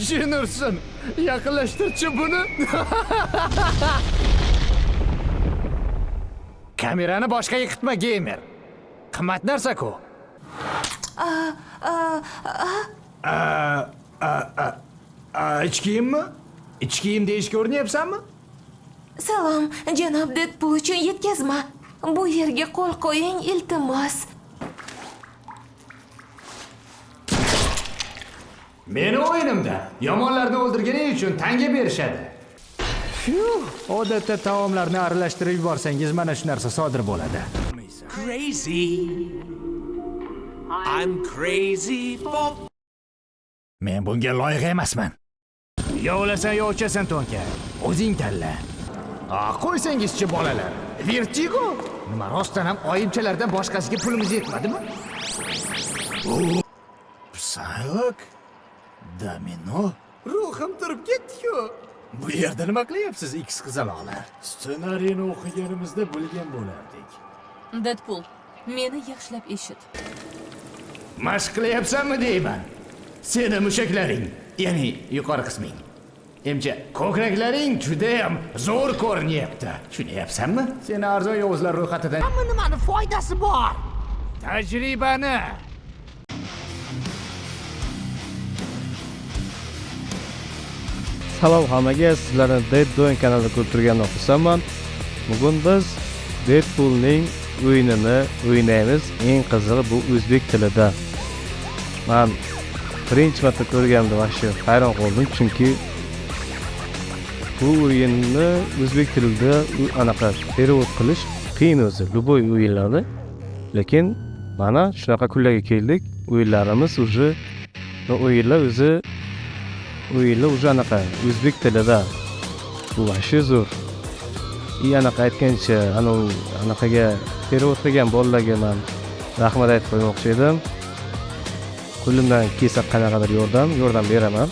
Jin ursin. Yaqinlashtirchi buni. Kamerani boshqa yiqitma, geymer. Qimmat narsa-ku. Ich kiyimmi? Ich kiyim deyishga urinyapsanmi? Salom, janob Deadpool uchun yetkazma. Bu yerga qo'l qo'ying, iltimos. Meni o'yinimda yomonlarni o'ldirganing uchun tanga berishadi. Fyuh, odatda taomlarni aralashtirib yuborsangiz mana shu narsa sodir bo'ladi. Crazy. I'm crazy for Men bunga loyiq emasman. Yo o'lasan, yo o'chasan, To'nka. O'zing tanla. A, qo'ysangizchi bolalar. Vertigo? Nima rostdan ham oyimchalardan boshqasiga pulimiz yetmadimi? Psylocke? Domino? Ruhim turib ketdi-ku. Bu yerda nima qilyapsiz, X qizaloqlar? Ssenariyni o'qiganimizda bilgan bo'lardik. Deadpool, meni yaxshilab eshit. Mashq qilyapsanmi deyman. Seni mushaklaring, ya'ni yuqori qisming. Emcha, ko'kraklaring judayam zo'r ko'rinyapti. Tushunyapsanmi? Seni arzon yovuzlar ro'yxatidan Hamma nimani foydasi bor? Tajribani. Salom hammaga, sizlarni Dead Doing kanalida ko'rib turgandan xursandman. Bugun biz Deadpoolning o'yinini o'ynaymiz. Eng qizig'i bu o'zbek tilida. Men birinchi marta ko'rganimda вообще hayron qoldim, chunki bu o'yinni o'zbek tilida anaqa перевод qilish qiyin o'zi, любой o'yinlarni. Lekin mana shunaqa kunlarga keldik. O'yinlarimiz уже o'yinlar o'zi o'yinlar уже anaqa o'zbek tilida. Bu вообще zo'r. И anaqa aytgancha, anavi anaqaga перевод qilgan bolalarga man rahmat aytib qo'ymoqchi edim. Qo'limdan kelsa qanaqadir yordam beraman.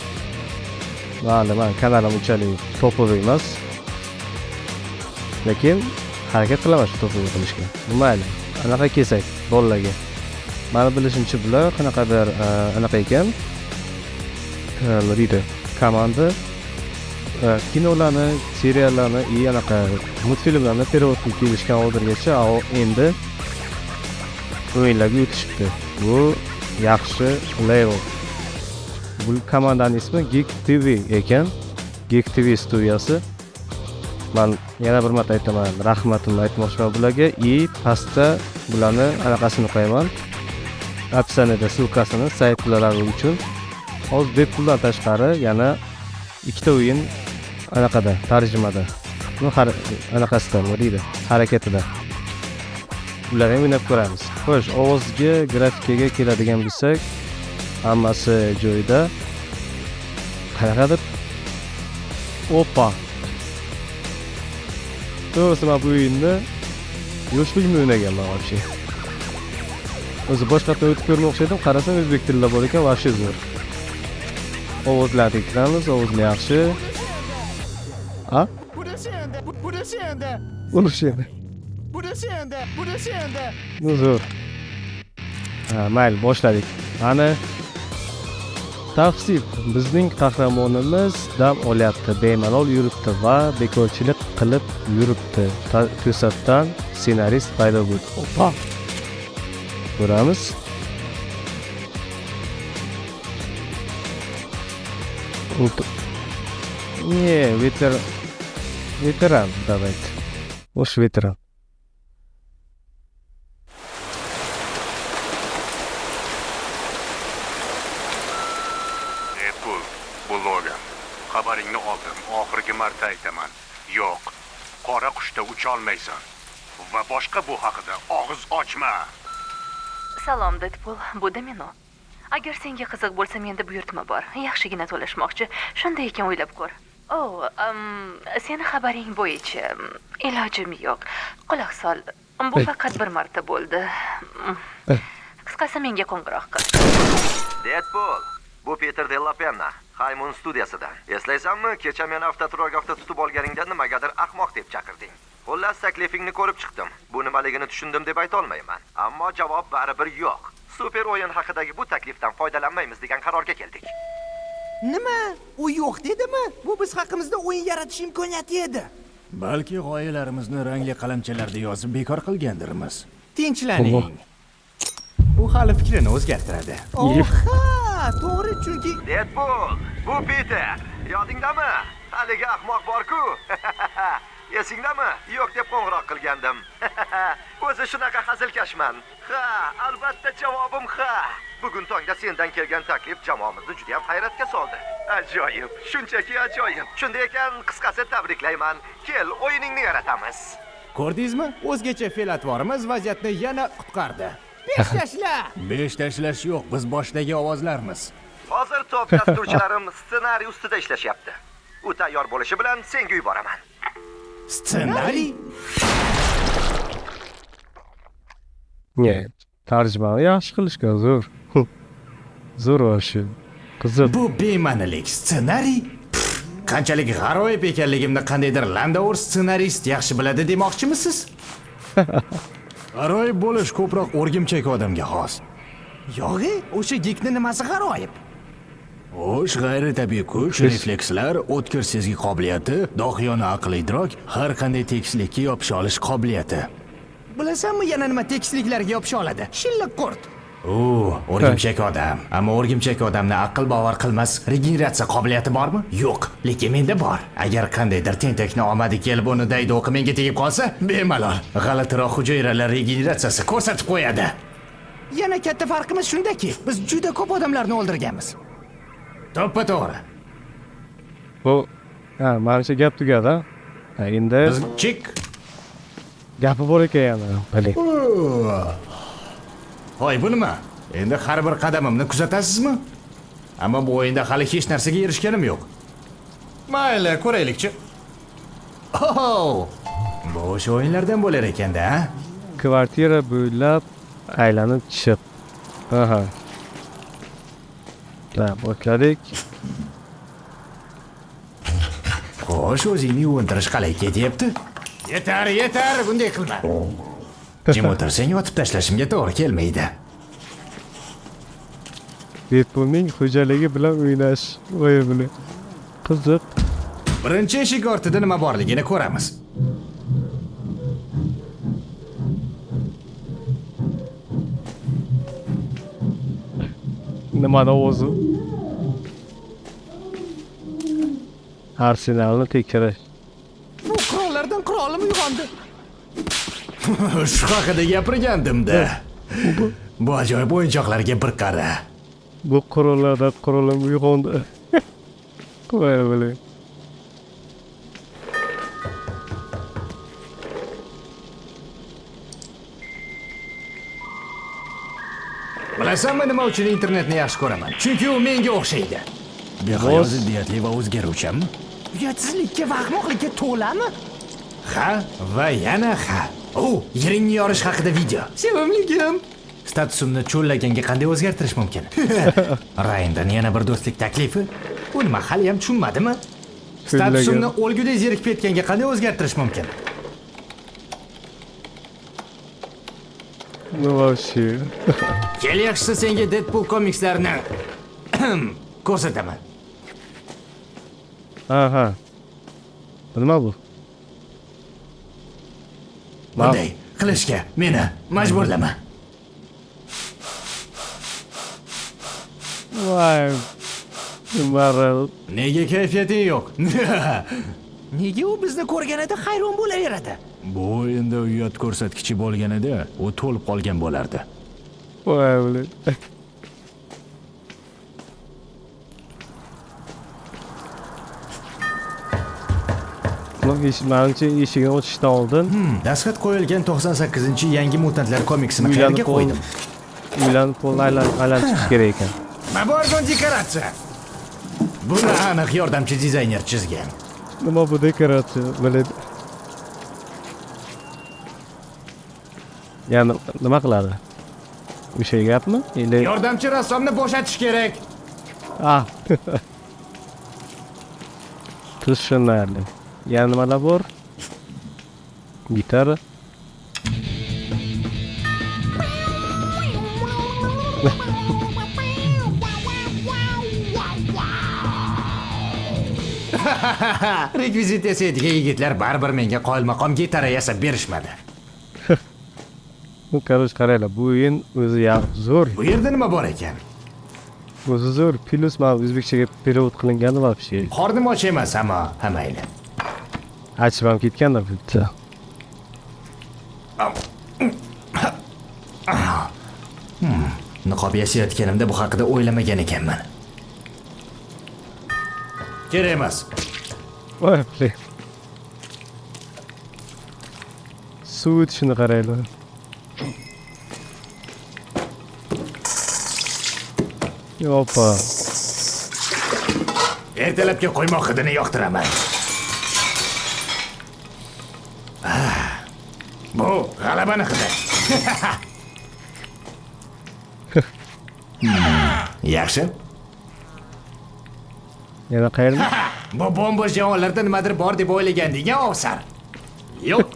Mayli, man kanalim unchalik топовый emas. Lekin harakat qilaman shu топовый qilishga. Mayli, anaqa kelsak bolalarga. Mani bilishimcha bular qanaqadir anaqa ekan. Nima deydi? Komanda kinolarni, seriallarni и anaqa multfilmlarni перевод qilib kelishgan hozirgacha, endi o'yinlarga o'tishibdi. Bu yaxshi level. Bu komandaning ismi Geek TV ekan. Geek TV studiyasi. Man yana bir marta aytaman, rahmatimni aytmoqchiman bularga и pastda bularni anaqasini qo'yaman. Описание da ссылка sini saytlari uchun. Hozir Deadpooldan tashqari yana ikkita o'yin anaqada, tarjimada. Ну, anaqasida, nima deydi, harakatida. Ularni ham o'ynab ko'ramiz. Xo'sh, ovozga, grafikaga keladigan bo'lsak, hammasi joyida. Qanaqadir Opa. To'g'risi men bu o'yinni yoshligimda o'ynaganman вообще. O'zi boshqatdan o'tib ko'rmoqchi edim, qarasam o'zbek tilida bor ekan, вообще zo'r. Ovozlarni kiramiz, ovozlar yaxshi. A? Bunisi endi. Bunisi endi. Ну, zo'r. Ha, mayli, boshladik. Ana tavsif. Bizning qahramonimiz dam olyapti, bemalol yuribdi va bekorchilik qilib yuribdi. To'satdan ssenarist paydo bo'ldi. Opa. Ko'ramiz. Не, ветеран, давайте. O'sh veteran. Deadpool, bu Logan. Xabaringni oldim. Oxirgi marta aytaman. Yo'q. Qora qushda ucholmaysan. Va boshqa bu haqida og'iz ochma. Salom, Deadpool, bu Domino. Agar senga qiziq bo'lsa, menda buyurtma bor. Yaxshigina to'lashmoqchi. Shunday ekan o'ylab ko'r. Oh, seni xabaring bo'yicha ilojim yo'q. Quloq sol. Bu Ey. faqat bir marta bo'ldi. Ey. Qisqasi menga qo'ng'iroq qil. Deadpool, bu Peter Della Penna, High Moon studiyasidan. Eslaysanmi, kecha meni avtoturargohda tutib olganingda nimagadir ahmoq deb chaqirding. Xullas, taklifingni ko'rib chiqdim. Bu nimaligini tushundim deb ayta olmayman. Ammo javob baribir yo'q. Super o'yin haqidagi bu taklifdan foydalanmaymiz degan qarorga keldik. Nima? U yo'q dedimi? Bu biz haqimizda o'yin yaratish imkoniyati edi. Balki g'oyalarimizni rangli qalamchalarda yozib bekor qilgandirmiz. Tinchlaning. U hali fikrini o'zgartiradi. Oha, to'g'ri, chunki Deadpool, bu Peter. Yodingdami? Haligi ahmoq bor-ku. Esingdami? Yo'q deb qo'ng'iroq qilgandim. O'zi shunaqa hazilkashman. Ha, albatta javobim ha. Bugun tongda sendan kelgan taklif jamoamizni juda ham hayratga soldi. Ajoyib, shunchaki ajoyib. Shunday ekan, qisqasi tabriklayman. Kel, o'yiningni yaratamiz. Ko'rdingizmi? O'zgacha fe'l-atvorimiz vaziyatni yana qutqardi. 5 tashla. 5 tashlash yo'q, biz boshdagi ovozlarmiz. Hozir top dasturchilarim ssenariy ustida ishlashyapti. U tayyor bo'lishi bilan senga yuboraman. Ssenariy? Ne, tarjimani yaxshi qilishgan, zo'r. Zo'r вообще. Qiziq. Bu bema'nilik ssenariy? Qanchalik g'aroyib ekanligimni qandaydir Landaur ssenarist yaxshi biladi demoqchimisiz? G'aroyib bo'lish ko'proq o'rgimchak odamga xos. Yo'g'i, o'sha gikni nimasi g'aroyib? Xo'sh, g'ayritabiiy kuch, reflekslar, o'tkir sezgi qobiliyati, dohiyona aql idrok, har qanday tekislikka yopisha olish qobiliyati. Bilasanmi yana nima tekisliklarga yopisha oladi? Shilliq qurt. U o'rgimchak odam. Ammo o'rgimchak odamni aql bovar qilmas regeneratsiya qobiliyati bormi? Yo'q, lekin menda bor. Agar qandaydir tentakni omadi kelib uni daydi o'qi menga tegib qolsa, bemalol g'alatiroq hujayralar regeneratsiyasi ko'rsatib qo'yadi. Yana katta farqimiz shundaki, biz juda ko'p odamlarni o'ldirganmiz. To'ppa-to'g'ri. Bu ha, manimcha gap tugadi, ha? Endi biz chik gapi bor ekan yana. Biling. Hoy, bu nima? Endi har bir qadamimni kuzatasizmi? Ammo bu o'yinda hali hech narsaga erishganim yo'q. Mayli, ko'raylikchi. Oh! Bu o'sha o'yinlardan bo'lar ekanda, ha? Kvartira bo'ylab aylanib chiq. Aha. Ha, boshladik. Xo'sh, o'zingni yuvintirish qalay ketyapti? Yetar, yetar, bunday qilma. Jim o'tirsang otib tashlashimga to'g'ri kelmaydi. Deadpoolning xo'jaligi bilan o'ynash o'yini. Qiziq. Birinchi eshik ortida nima borligini ko'ramiz. Nimani ovozi? Arsenalni tekshirish. Bu qurollardan qurolim uyg'ondi. Shu haqida gapirgandim-da. Bu ajoyib o'yinchoqlarga bir qara. Bu qurollardan qurolim uyg'ondi. Qo'y biling. Bilasanmi nima uchun internetni yaxshi ko'raman? Chunki u menga o'xshaydi. Behayo, ziddiyatli va o'zgaruvchanmi? Uyatsizlikka va ahmoqlikka to'lami? Ha va yana ha. U yeringni yorish haqida video. Sevimligim. Statusimni cho'llaganga qanday o'zgartirish mumkin? Ryandan yana bir do'stlik taklifi. U nima hali ham tushunmadimi? Statusimni o'lguday zerikib ketganga qanday o'zgartirish mumkin? Ну вообще. Kel yaxshisi senga Deadpool komikslarini ko'rsataman. Aha. Nima bu? Bunday qilishga meni majburlama. Voy. Marvel. Nega kayfiyating yo'q? Nega u bizni ko'rganida hayron bo'laveradi? Bu o'yinda uyat ko'rsatkichi bo'lganida u to'lib qolgan bo'lardi. Voy. Manimcha eshigini ochishdan oldin Dastxat qo'yilgan 98-yangi mutantlar komiksini qayerga qo'ydim? Uylanib polni aylanib chiqish kerak ekan. Maborgon dekoratsiya. Buni aniq yordamchi dizayner chizgan. Nima bu dekoratsiya? Biladi. Ya'ni nima qiladi? O'sha gapmi? Или yordamchi rassomni bo'shatish kerak. Ah. Tushunarli. Yana nimalar bor? Gitara. Rekvizit yasaydigan yigitlar baribir menga qoyilmaqom gitara yasab berishmadi. Ну, короче, qaranglar, bu o'yin o'zi zo'r. Bu yerda nima bor ekan? O'zi zo'r. Plus mana o'zbekchaga перевод qilingani вообще. Qornim och emas, ammo ha mayli. Achib ham ketgandir bitta. Niqob yasayotganimda bu haqida o'ylamagan ekanman. Kerak emas. Voy, блин. Suv o'tishini qaranglar. Yopa. Ertalabki quymoq hidini yoqtiraman. Bu g'alabani hidi. Yaxshi. Yana qayerda? Bu bombosh javonlarda nimadir bor deb o'ylaganding, ovsar. Yo'q.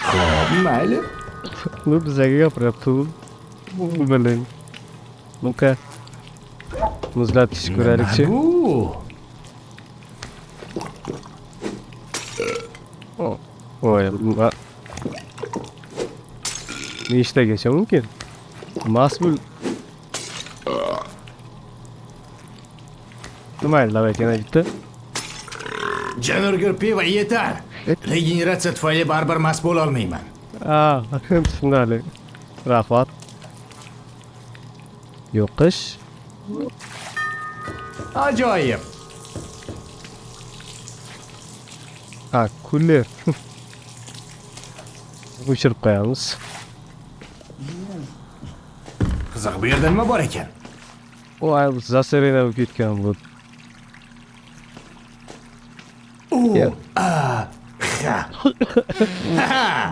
Xo'p, mayli. Bu bizaga gapiryapti u. Блин. Ну-ка. Muzlatgich ko'raylikchi. Bu. Voy, nechtagacha mumkin? Mast bo'l. Mayli, давайте yana bitta. Janurgur pivo yetar. Regeneratsiya tufayli baribir mast bo'la olmayman. Ah, tushunarli. Rahmat. Yo'qish. Ajoyib. Ha, kuler. O'chirib qo'yamiz. Qiziq, bu yerda nima bor ekan? Voy, zasarena bo'lib ketgan bu. Ha.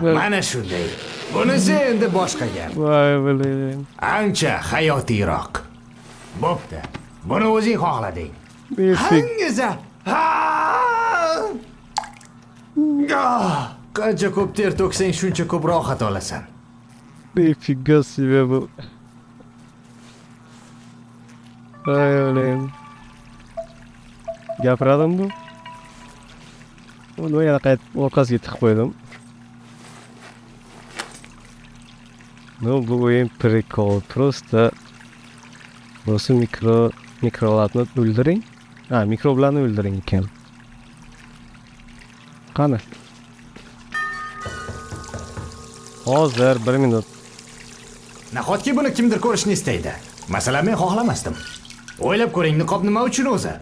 Mana shunday. Bunisi endi boshqa gap. Voy, блин. Ancha hayotiyroq. Bo'pti. Buni o'zing xohlading. Hangisi? Qancha ko'p ter to'ksang, shuncha ko'p rohat olasan. Нифига себе bu. Voy, блин. Gapiradim bu. Uni yana qaytib orqasiga tiqib qo'ydim. Ну, bu o'yin прикол. Просто просто mikrolarni o'ldiring. Ha, mikroblarni o'ldiring ekan. Qani? Hozir 1 minut. Nahotki buni kimdir ko'rishni istaydi? Masalan, men xohlamasdim. O'ylab ko'ring, niqob nima uchun o'zi?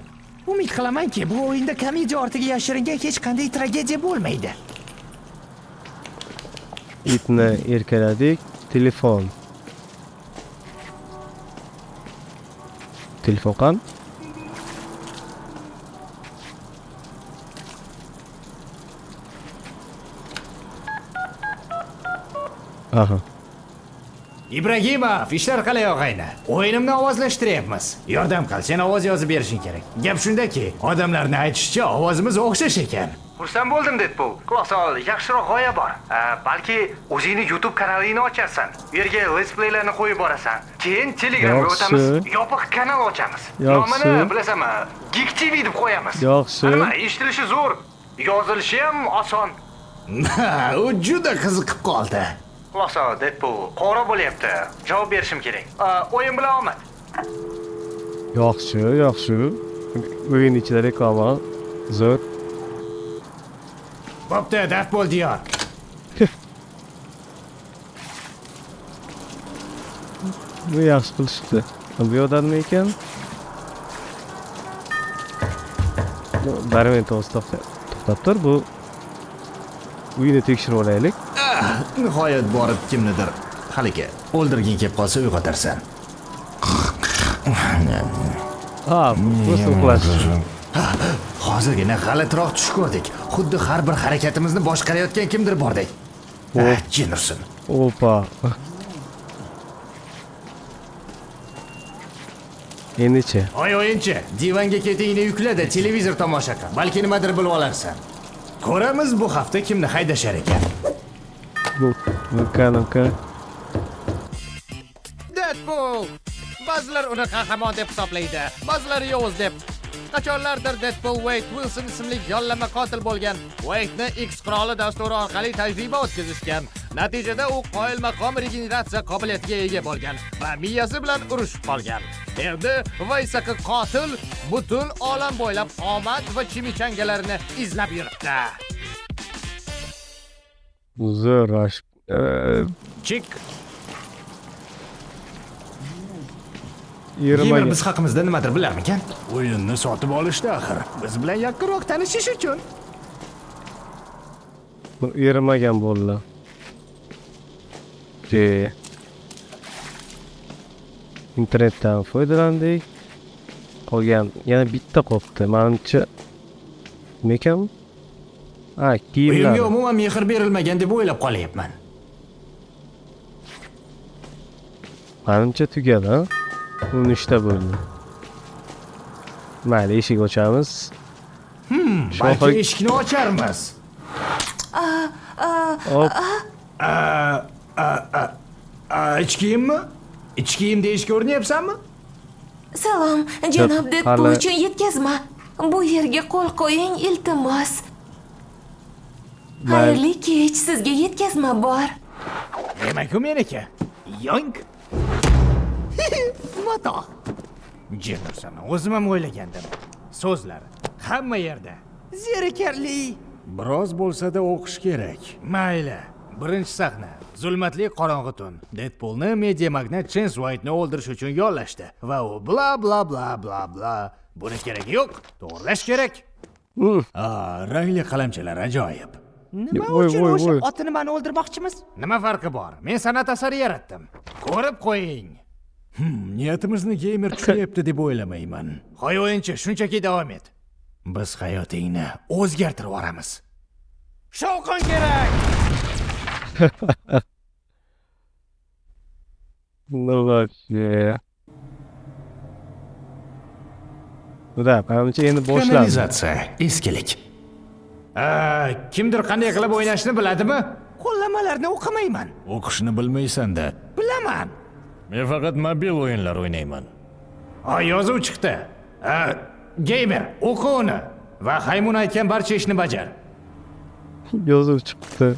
Umid qilamanki, bu o'yinda komediya ortiga yashiringan hech qanday tragediya bo'lmaydi. Itni erkaladik. Telefon. Telefon qani? Aha. Ibragimov, ishlar qalay og'ayni? O'yinimni ovozlashtiryapmiz. Yordam qil, sen ovoz yozib berishing kerak. Gap shundaki, odamlarning aytishicha ovozimiz o'xshash ekan. Xursand bo'ldim, Deadpool. Quloq sol, yaxshiroq g'oya bor. Balki o'zingni YouTube kanalingni ocharsan. U yerga let's playlarni qo'yib borasan. Keyin Telegramga o'tamiz, yopiq kanal ochamiz. Nomini bilasanmi? Geek TV deb qo'yamiz. Yaxshi. Nima, eshitilishi zo'r, yozilishi ham oson. U juda qiziqib qoldi. Quloq sol, Deadpool, qora bo'lyapti. Javob berishim kerak. O'yin bilan omad. Yaxshi, yaxshi. O'yin ichida reklama zo'r. Bo'pti, Deadpool diyor. Bu yaxshi qilishibdi. Bu yoqda nima ekan? Bir minut to'xtab tur, bu uyni tekshirib olaylik. Nihoyat borib kimnidir haligi o'ldirging kelib qolsa uyg'otarsan. Ha, просто uxlash. Hozirgina g'alatiroq tush ko'rdik. Xuddi har bir harakatimizni boshqarayotgan kimdir bordek. Jin ursin. Opa. Endichi. Oy o'yinchi, divanga ketingni yukla-da televizor tomosha qil. Balki nimadir bilib olarsan. Ko'ramiz bu hafta kimni haydashar ekan. Ну-ка, ну-ка. Deadpool. Ba'zilar uni qahramon deb hisoblaydi, ba'zilari yovuz deb. Qachonlardir Deadpool Wade Wilson ismli yollama qotil bo'lgan. Wade'ni X quroli dasturi orqali tajriba o'tkazishgan. Natijada u qoyilmaqom regeneratsiya qobiliyatiga ega bo'lgan va miyasi bilan urushib qolgan. Endi vaysaqi qotil butun olam bo'ylab omad va chimichangalarini izlab yuribdi. Zo'r. Chik. Gamer biz haqimizda nimadir bilarmikan? O'yinni sotib olishdi axir. Biz bilan yaqinroq tanishish uchun. Bu erimagan bo'ldi. Internetdan foydalandik. Qolgan yana bitta qolibdi. Menimcha nima ekan? Ha, kiyimlar. Uyimga umuman mehr berilmagan deb o'ylab qolyapman. Menimcha tugadi. 13 ta bo'ldi. Mayli, eshik ochamiz. Balki eshikni ocharmiz. Hop. Ich kiyimmi? Ich kiyim deyishga urinyapsanmi? Salom, janob Deadpool uchun yetkazma. Bu yerga qo'l qo'ying, iltimos. Xayrli kech, sizga yetkazma bor. Demak, u meniki. Yoink. Mato. Jin ursin, o'zim ham o'ylagandim. So'zlar hamma yerda. Zerikarli. Biroz bo'lsa-da o'qish kerak. Mayli. Birinchi sahna. Zulmatli qorong'i tun. Deadpoolni media magnat Chance White'ni o'ldirish uchun yollashdi va u bla bla bla bla bla. Buni keragi yo'q, to'g'rilash kerak. Rangli qalamchalar ajoyib. Nima uchun o'sha otini meni o'ldirmoqchimiz? Nima farqi bor? Men san'at asari yaratdim. Ko'rib qo'ying. Niyatimizni gamer tushunyapti deb o'ylamayman. Hoy o'yinchi, shunchaki davom et. Biz hayotingni o'zgartirib yuboramiz. Shovqin kerak. Ну вообще. Да, menimcha endi boshlandi. Kanalizatsiya, eskilik. Kimdir qanday qilib o'ynashni biladimi? Qo'llanmalarni o'qimayman. O'qishni bilmaysan-da. Bilaman. Men faqat mobil o'yinlar o'ynayman. Yozuv chiqdi. Gamer, o'qi uni va Haymun aytgan barcha ishni bajar. Yozuv chiqdi.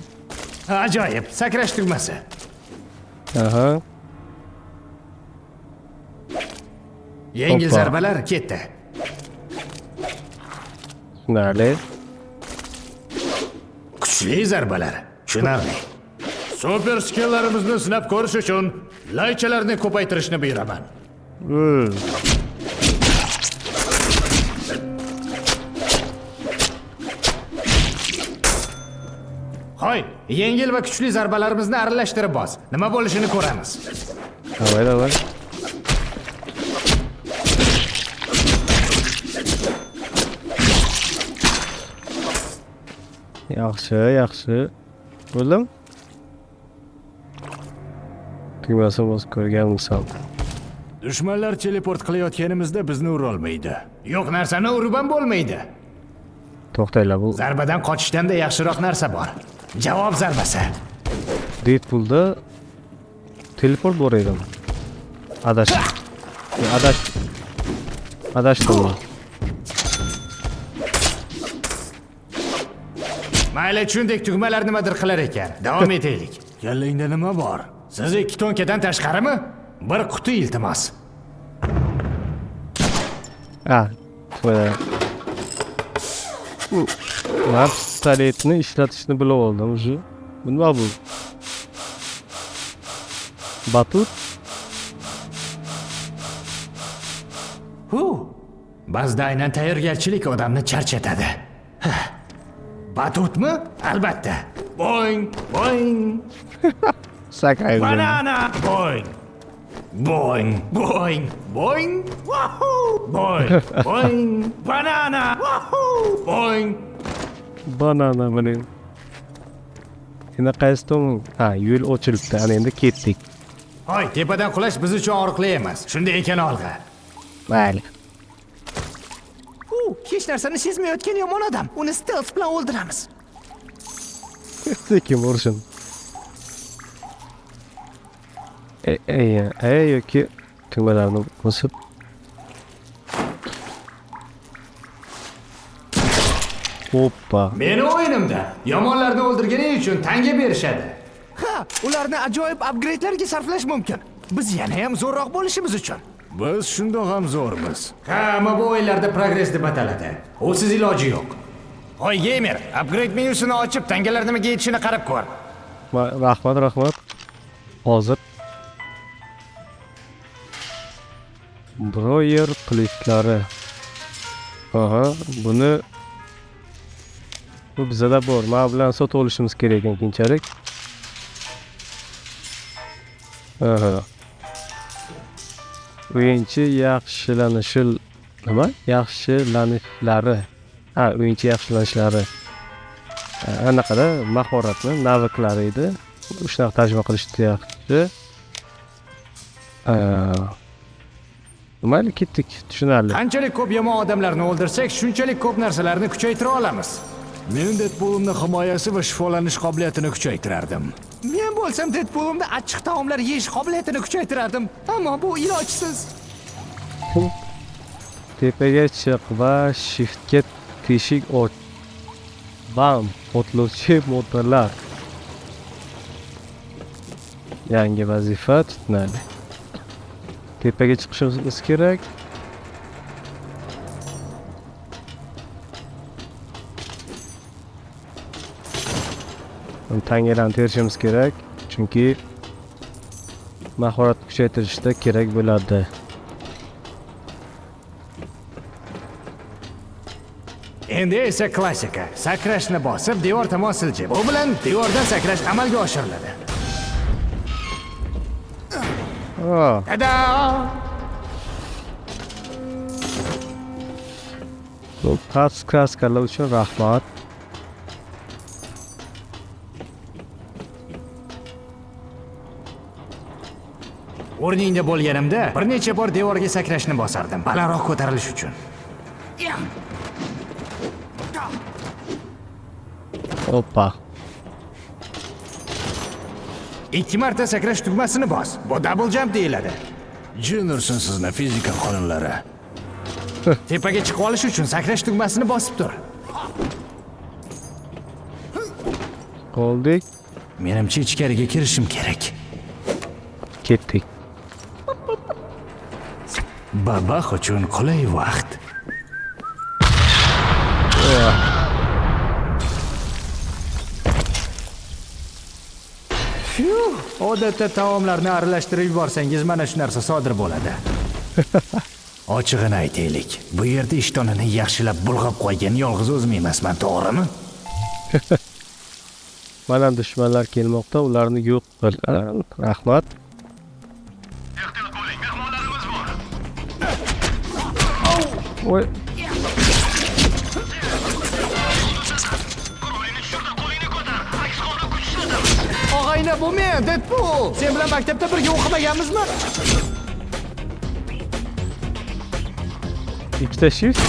Ajoyib, sakrash tugmasi. Aha. Yengil zarbalar ketdi. Tushunarli. Kuchli zarbalar. Tushunarli. Super skilllarimizni sinab ko'rish uchun laychalarni ko'paytirishni buyuraman. Hoy, yengil va kuchli zarbalarimizni aralashtirib bos. Nima bo'lishini ko'ramiz. Davay, davay. Yaxshi, yaxshi. Bo'ldimi? Tugmasini bosib ko'rganmisan. Dushmanlar teleport qilayotganimizda bizni ura olmaydi. Yo'q narsani urib ham bo'lmaydi. To'xtanglar, bu zarbadan qochishdan-da yaxshiroq narsa bor. Javob zarbasi. Deadpoolda teleport bor edi. Adashdim. Mayli, tushundik, tugmalar nimadir qilar ekan. Davom etaylik. Kallangda nima bor? Siz 2 tonkadan tashqarimi? Bir quti iltimos. Men pistoletni ishlatishni bilib oldim уже. Bu nima bu? Batut? Hu. Ba'zida aynan tayyorgarchilik odamni charchatadi. Batutmi? Albatta. Boing, boing. Sakraydi. Banana, boing. Boing, boing, boing. Wahoo! Boing, boing. Banana. Wahoo! Boing. Banana bilan. Endi qaysi tomon? Ha, yo'l ochilibdi. Ana endi ketdik. Hoy, tepadan qulash biz uchun og'riqli emas. Shunday ekan olg'a. Mayli. U hech narsani sezmayotgan yomon odam. Uni stealth bilan o'ldiramiz. Sekin ursin. Yoki tugmalarni bosib. Hoppa. Meni o'yinimda yomonlarni o'ldirganing uchun tanga berishadi. Ha, ularni ajoyib upgradelarga sarflash mumkin. Biz yana ham zo'rroq bo'lishimiz uchun. Biz shundoq ham zo'rmiz. Ha, ammo bu o'yinlarda progress deb ataladi. Usiz iloji yo'q. Hoy gamer, upgrade menyusini ochib, tangalar nimaga yetishini qarab ko'r. Rahmat, rahmat. Hozir Broyer qilichlari. Aha, buni bu bizada bor. Mana bilan sotib olishimiz kerak ekan keyinchalik. Aha. O'yinchi yaxshilanishi nima? Yaxshilanishlari. Ha, o'yinchi yaxshilanishlari. Anaqada mahoratni, naviklari edi. Shunaqa tarjima qilishdi yaxshi. Mayli, ketdik, tushunarli. Qanchalik ko'p yomon odamlarni o'ldirsak, shunchalik ko'p narsalarni kuchaytira olamiz. Men Deadpool'imni himoyasi va shifolanish qobiliyatini kuchaytirardim. Men bo'lsam Deadpool'imda achchiq taomlar yeyish qobiliyatini kuchaytirardim, ammo bu ilojsiz. Tepaga chiq va shiftga teshik och. Bam, portlovchi motorlar. Yangi vazifa tutinadi. Tepaga chiqishimiz kerak. Tangalarni terishimiz kerak, chunki mahorat kuchaytirishda kerak bo'ladi. Endi esa klassika. Sakrashni bosib, devor tomon siljib. Bu bilan devordan sakrash amalga oshiriladi. Tada! Bu kraskalar uchun rahmat. O'rningda bo'lganimda bir necha bor devorga sakrashni bosardim, balandroq ko'tarilish uchun. Hoppa. 2 marta sakrash tugmasini bos. Bu double jump deyiladi. Jin ursin sizni fizika qonunlari. Tepaga chiqib olish uchun sakrash tugmasini bosib tur. Qoldik. Menimcha ichkariga kirishim kerak. Ketdik. Babax uchun qulay vaqt. Odatda taomlarni aralashtirib yuborsangiz mana shu narsa sodir bo'ladi. Ochig'ini aytaylik, bu yerda ishtonini yaxshilab bulg'ab qo'ygan yolg'iz o'zim emasman, to'g'rimi? Mana dushmanlar kelmoqda, ularni yo'q qil. Rahmat. Ehtiyot bo'ling, mehmonlarimiz bor. Oy. Og'ayni, bu men, Deadpool. Sen bilan maktabda birga o'qimaganmizmi? Ikkita shift.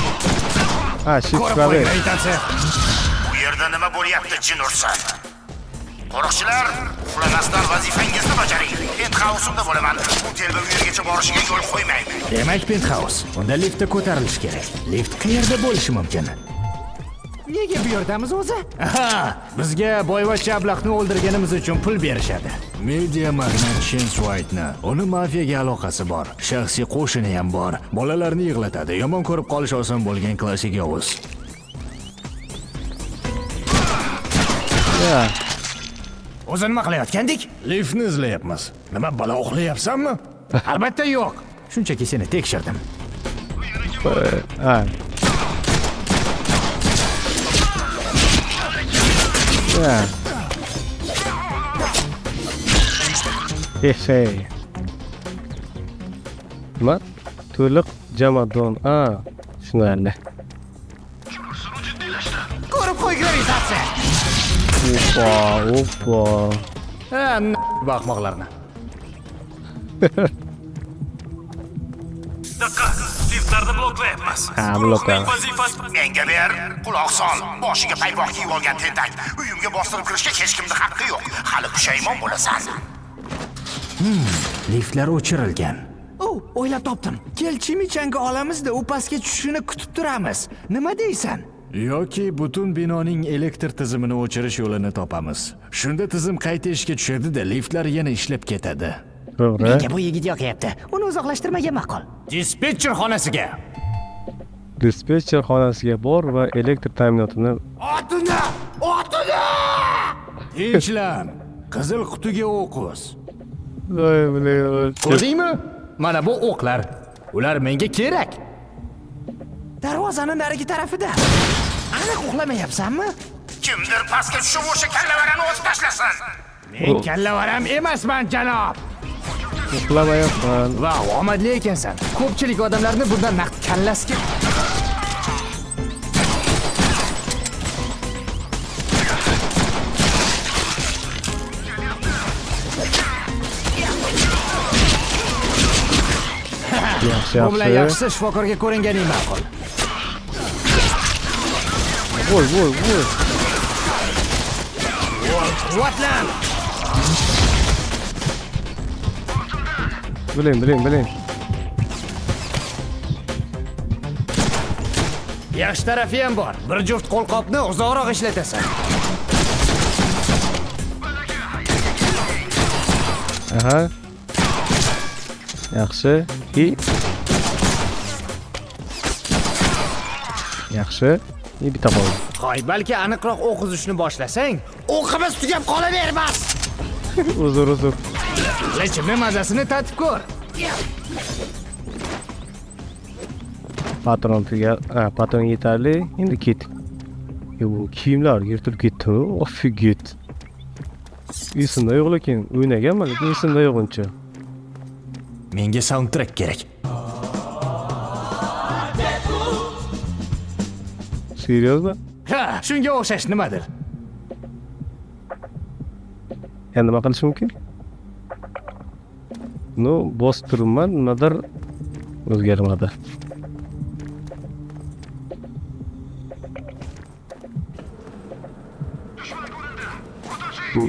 Ha, shift Ko'rib qo'y, gravitatsiya. Bu yerda nima bo'lyapti, jin ursin? Qo'riqchilar, uxlamasdan vazifangizni bajaring. Penthouse'imda bo'laman. Bu telba u yergacha borishiga yo'l qo'ymayman. Demak, penthouse. Unda liftda ko'tarilish kerak. Lift qayerda bo'lishi mumkin? Nega bu yerdamiz o'zi? Aha, bizga boyvachcha ablahni o'ldirganimiz uchun pul berishadi. Media magnat Chance White'ni, uni mafiyaga aloqasi bor, shaxsiy qo'shini ham bor. Bolalarni yig'latadi, yomon ko'rib qolish oson bo'lgan klassik yovuz. Ya. O'zi nima qilayotgandik? Liftni izlayapmiz. Nima balo, uxlayapsanmi? Albatta yo'q. Shunchaki seni tekshirdim. Ha. Ya. Hey. Nima? To'liq jomadon. Ha, tushunarli. Ko'rib qo'y, gravitatsiya. Opa, opa. Ha, bu ahmoqlarni. Diqqat, liftlarni bloklayapmiz. Ha, bloklayapmiz. Vazifasi Menga ber, quloq sol. Boshiga paypoq kiyib olgan tentak. Uyimga bostirib kirishga hech kimning haqqi yo'q. Hali pushaymon bo'lasan. Liftlar o'chirilgan. U, o'ylab topdim. Kel, chimichanga olamizda, u pastga tushishini kutib turamiz. Nima deysan? Yoki butun binoning elektr tizimini o'chirish yo'lini topamiz. Shunda tizim qayta ishga tushadi-da, liftlar yana ishlab ketadi. To'g'ri. Menga bu yigit yoqyapti. Uni uzoqlashtirmagan ma'qul. Dispetcher xonasiga. Dispetcher xonasiga bor va elektr ta'minotini Otini! Otini! Tinchlan. Qizil qutiga o'q uz. Voy, блин. Ko'rdingmi? Mana bu o'qlar. Ular menga kerak. Darvozani narigi tarafida. Aniq uxlamayapsanmi? Kimdir pastga tushib o'sha kallavarani otib tashlasin. Men kallavaram emasman, janob. Uxlamayapman. Va omadli ekansan. Ko'pchilik odamlarni bundan naqd kallasiga Yaxshi, Bu bilan yaxshi. yaxshisi shifokorga ko'ringaning ma'qul. Voy, voy, voy. Quvvatlan! Biling, biling, biling. Yaxshi tarafi ham bor. Bir juft qo'lqopni uzoqroq ishlatasan. Aha. Yaxshi. И yaxshi. И bitta qoldi. Qo'y, balki aniqroq o'q uzishni boshlasang, o'qimiz tugab qolavermas. Uzr, uzr. Qilichimni mazasini tatib ko'r. Patron tugal, ha, patron yetarli. Endi ketdik. Yo, bu kiyimlar yirtilib ketdimi? Офигеть. Esimda yo'q lekin o'ynaganman, lekin esimda yo'q uncha. Menga soundtrack kerak. Серьезно? Ha, shunga o'xshash nimadir. Ya nima qilish mumkin? Ну, bosib turibman, nimadir o'zgarmadi.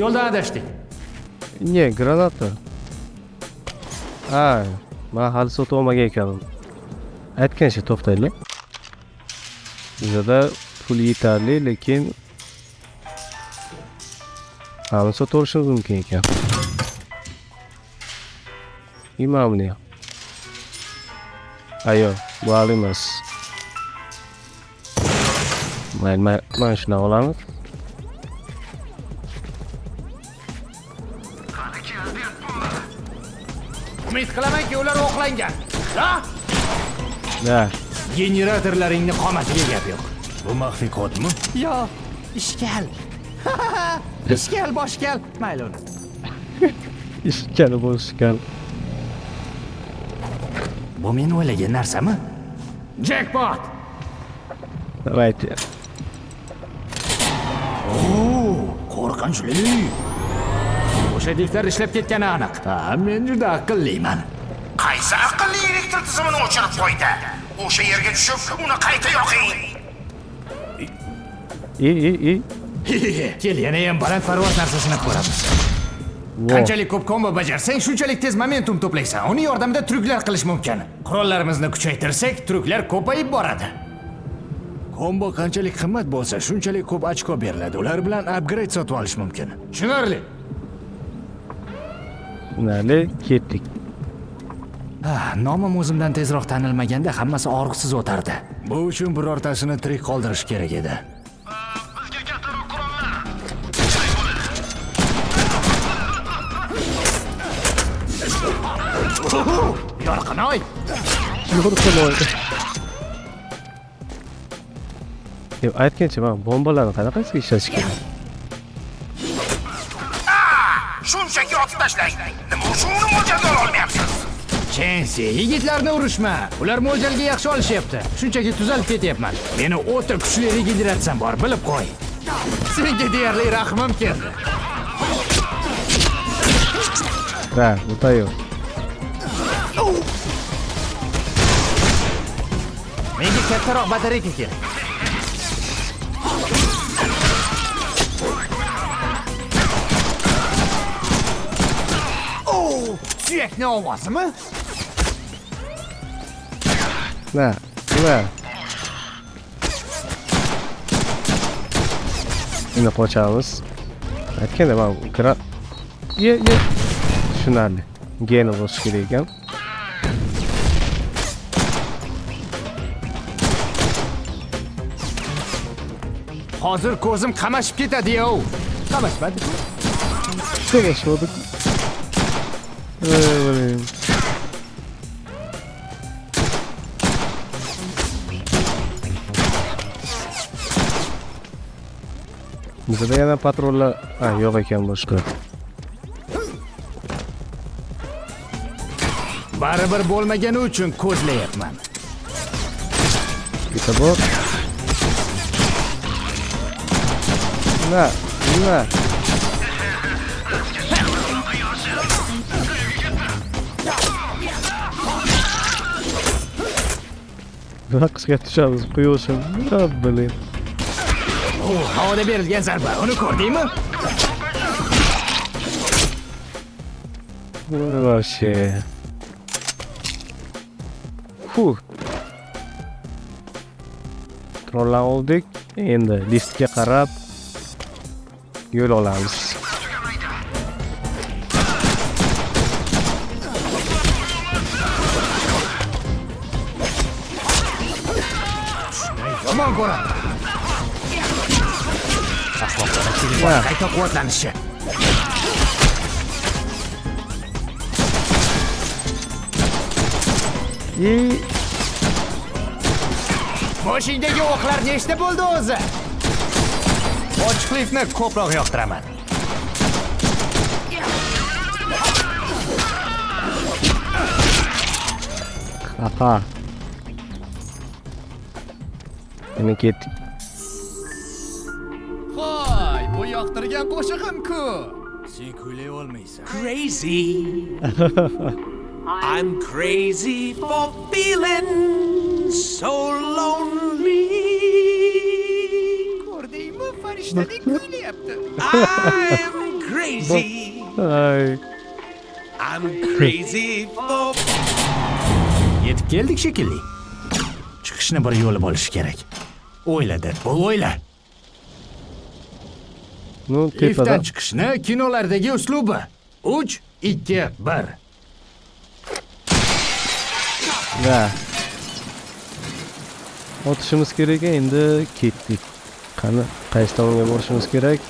Yo'ldan adashdik. Не, granata. Ha, men hali sotib olmagan ekanman. Aytgancha to'xtaylik. Bizada pul yetarli, lekin hamma sotib olishimiz mumkin ekan. Imamni. Ayo, bu hali emas. Mayli, mana shuni olamiz. Umid qilamanki, ular o'qlangan. Ha? Da. Generatorlaringni qomatiga gap yo'q. Bu maxfiy kodmi? Yo, ishkal. Ishkal, boshkal. Mayli uni. Ishkal boshkal. Bu men o'ylagan narsami? Jackpot! Давайте. Qo'rqinchli. O'sha liftlar ishlab ketgani aniq. Ha, men juda aqlliman. Qaysi aqlli elektr tizimini o'chirib qo'ydi? O'sha yerga tushib, uni qayta yoqing. И, и, и. Kel, yana ham baland parvoz narsasini ko'ramiz. Vo. Qanchalik ko'p kombo bajarsang, shunchalik tez momentum to'playsan. Uning yordamida truklar qilish mumkin. Qurollarimizni kuchaytirsak, truklar ko'payib boradi. Kombo qanchalik qimmat bo'lsa, shunchalik ko'p ochko beriladi. Ular bilan upgrade sotib olish mumkin. Tushunarli. Tushunarli, ketdik. Ah, nomim o'zimdan tezroq tanilmaganda hammasi og'riqsiz o'tardi. Bu uchun birortasini tirik qoldirish kerak edi. Bizga kattaroq qurollar. Yorqinoy! Yorqinoy. Deb aytgancha, man bombalarni qanaqasiga ishlatish kerak? Shunchaki otib tashlang. Nima uchun uni mo'ljalga ola olmayapsiz? Chensi, yigitlarni urushma. Ular mo'ljalga yaxshi olishyapti. Shunchaki tuzalib ketyapman. Meni o'ta kuchli regeneratsiyam bor, bilib qo'y. Senga deyarli rahmim keldi. Ha, bu tayyor. Menga kattaroq batareyka kerak. Oh, suyakni ovozimi? Na, na. Endi qochamiz. Aytganda men kira ye ye tushunarli. Geni bosish kerak ekan. Hozir ko'zim qamashib ketadi-yow. Qamashmadi. Qamashmadi. Ey, bizda yana patrullar yo'q ekan boshqa. Baribir bo'lmagani uchun ko'zlayapman. Bitta bor. Na, na. Raqsga tushamiz, quyoshim. Блин. Havoda berilgan zarba. Uni ko'rdingmi? Вообще. Fuh. Trollar oldik. Endi liftga qarab yo'l olamiz. Yomon ko'raman. Ahmoqlar qayta quvvatlanishi. Boshingdagi o'qlar nechta bo'ldi o'zi? Ochiqlikni ko'proq yoqtiraman. Xafa. Endi ketdik. Voy, bu yoqtirgan qo'shig'im-ku. Sen kuylay olmaysan. Crazy. I'm crazy for feeling so lonely. Ko'rdingmi? Farishtadek kuylayapti. I'm crazy. Ay. I'm crazy for Yetib keldik shekilli. Chiqishni bir yo'li bo'lishi kerak. O'yla, Deadpool, o'yla. Ну, Liftdan tepadan chiqishni kinolardagi uslubi. 3 2 1. Va. Otishimiz kerak endi ketdik. Qani, qaysi tomonga borishimiz kerak?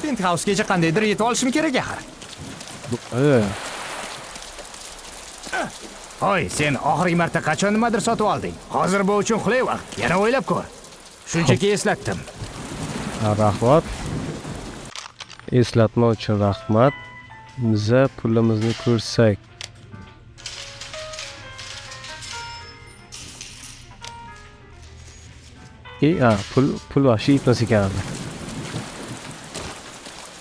Penthouse-gacha qandaydir yetib olishim kerak axir. Hoy, sen oxirgi marta qachon nimadir sotib olding? Hozir bu uchun qulay vaqt. Yana o'ylab ko'r. Shunchaki eslatdim. Rahmat. Eslatma uchun rahmat. Biza pulimizni ko'rsak. Pul вообще yetmas ekan.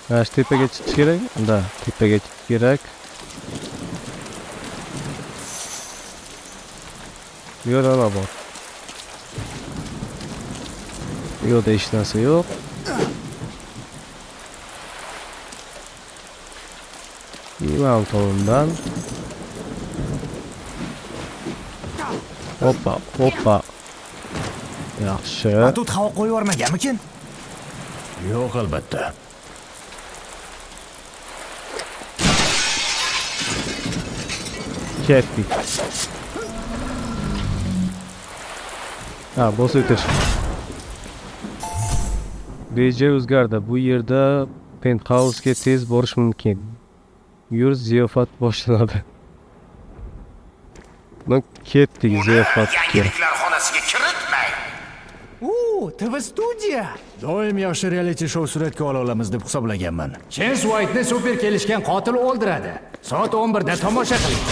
Mana shu tepaga chiqish kerak. Da, tepaga chiqish kerak. Bu yerda nima bor? Bu yerda hech narsa yo'q. İmam tomondan. Hoppa, hoppa. Yaxshi. Batut havo qo'yib yubormaganmikin? Yo'q, albatta. Ketdik. Ha, bosib o'tish. Reja o'zgardi. Bu yerda penthouse-ga tez borish mumkin. Yur, ziyofat boshlanadi. Ну, ketdik ziyofatga. Yangiliklar xonasiga kiritmang. TV studiya. Doim yaxshi reality show suratga ola olamiz deb hisoblaganman. Chance White'ni super kelishgan qotil o'ldiradi. Soat 11 da tomosha qiling.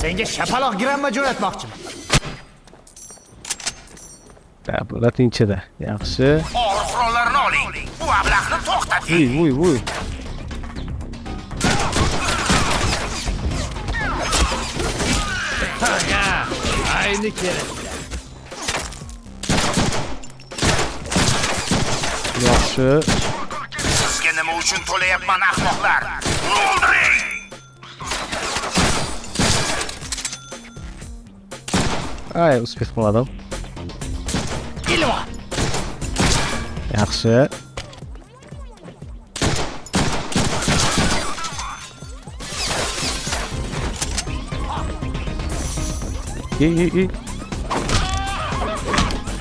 Senga shapaloq gramma jo'natmoqchiman. Latinchada. Yaxshi. Og'ir qurollarni oling. Bu ablahni to'xtating. Voy, voy, voy. Ayni kerak. Yaxshi. Sizga nima uchun to'layapman, ahmoqlar? O'ldiring! Ay, успех qilmadim. Yaxshi.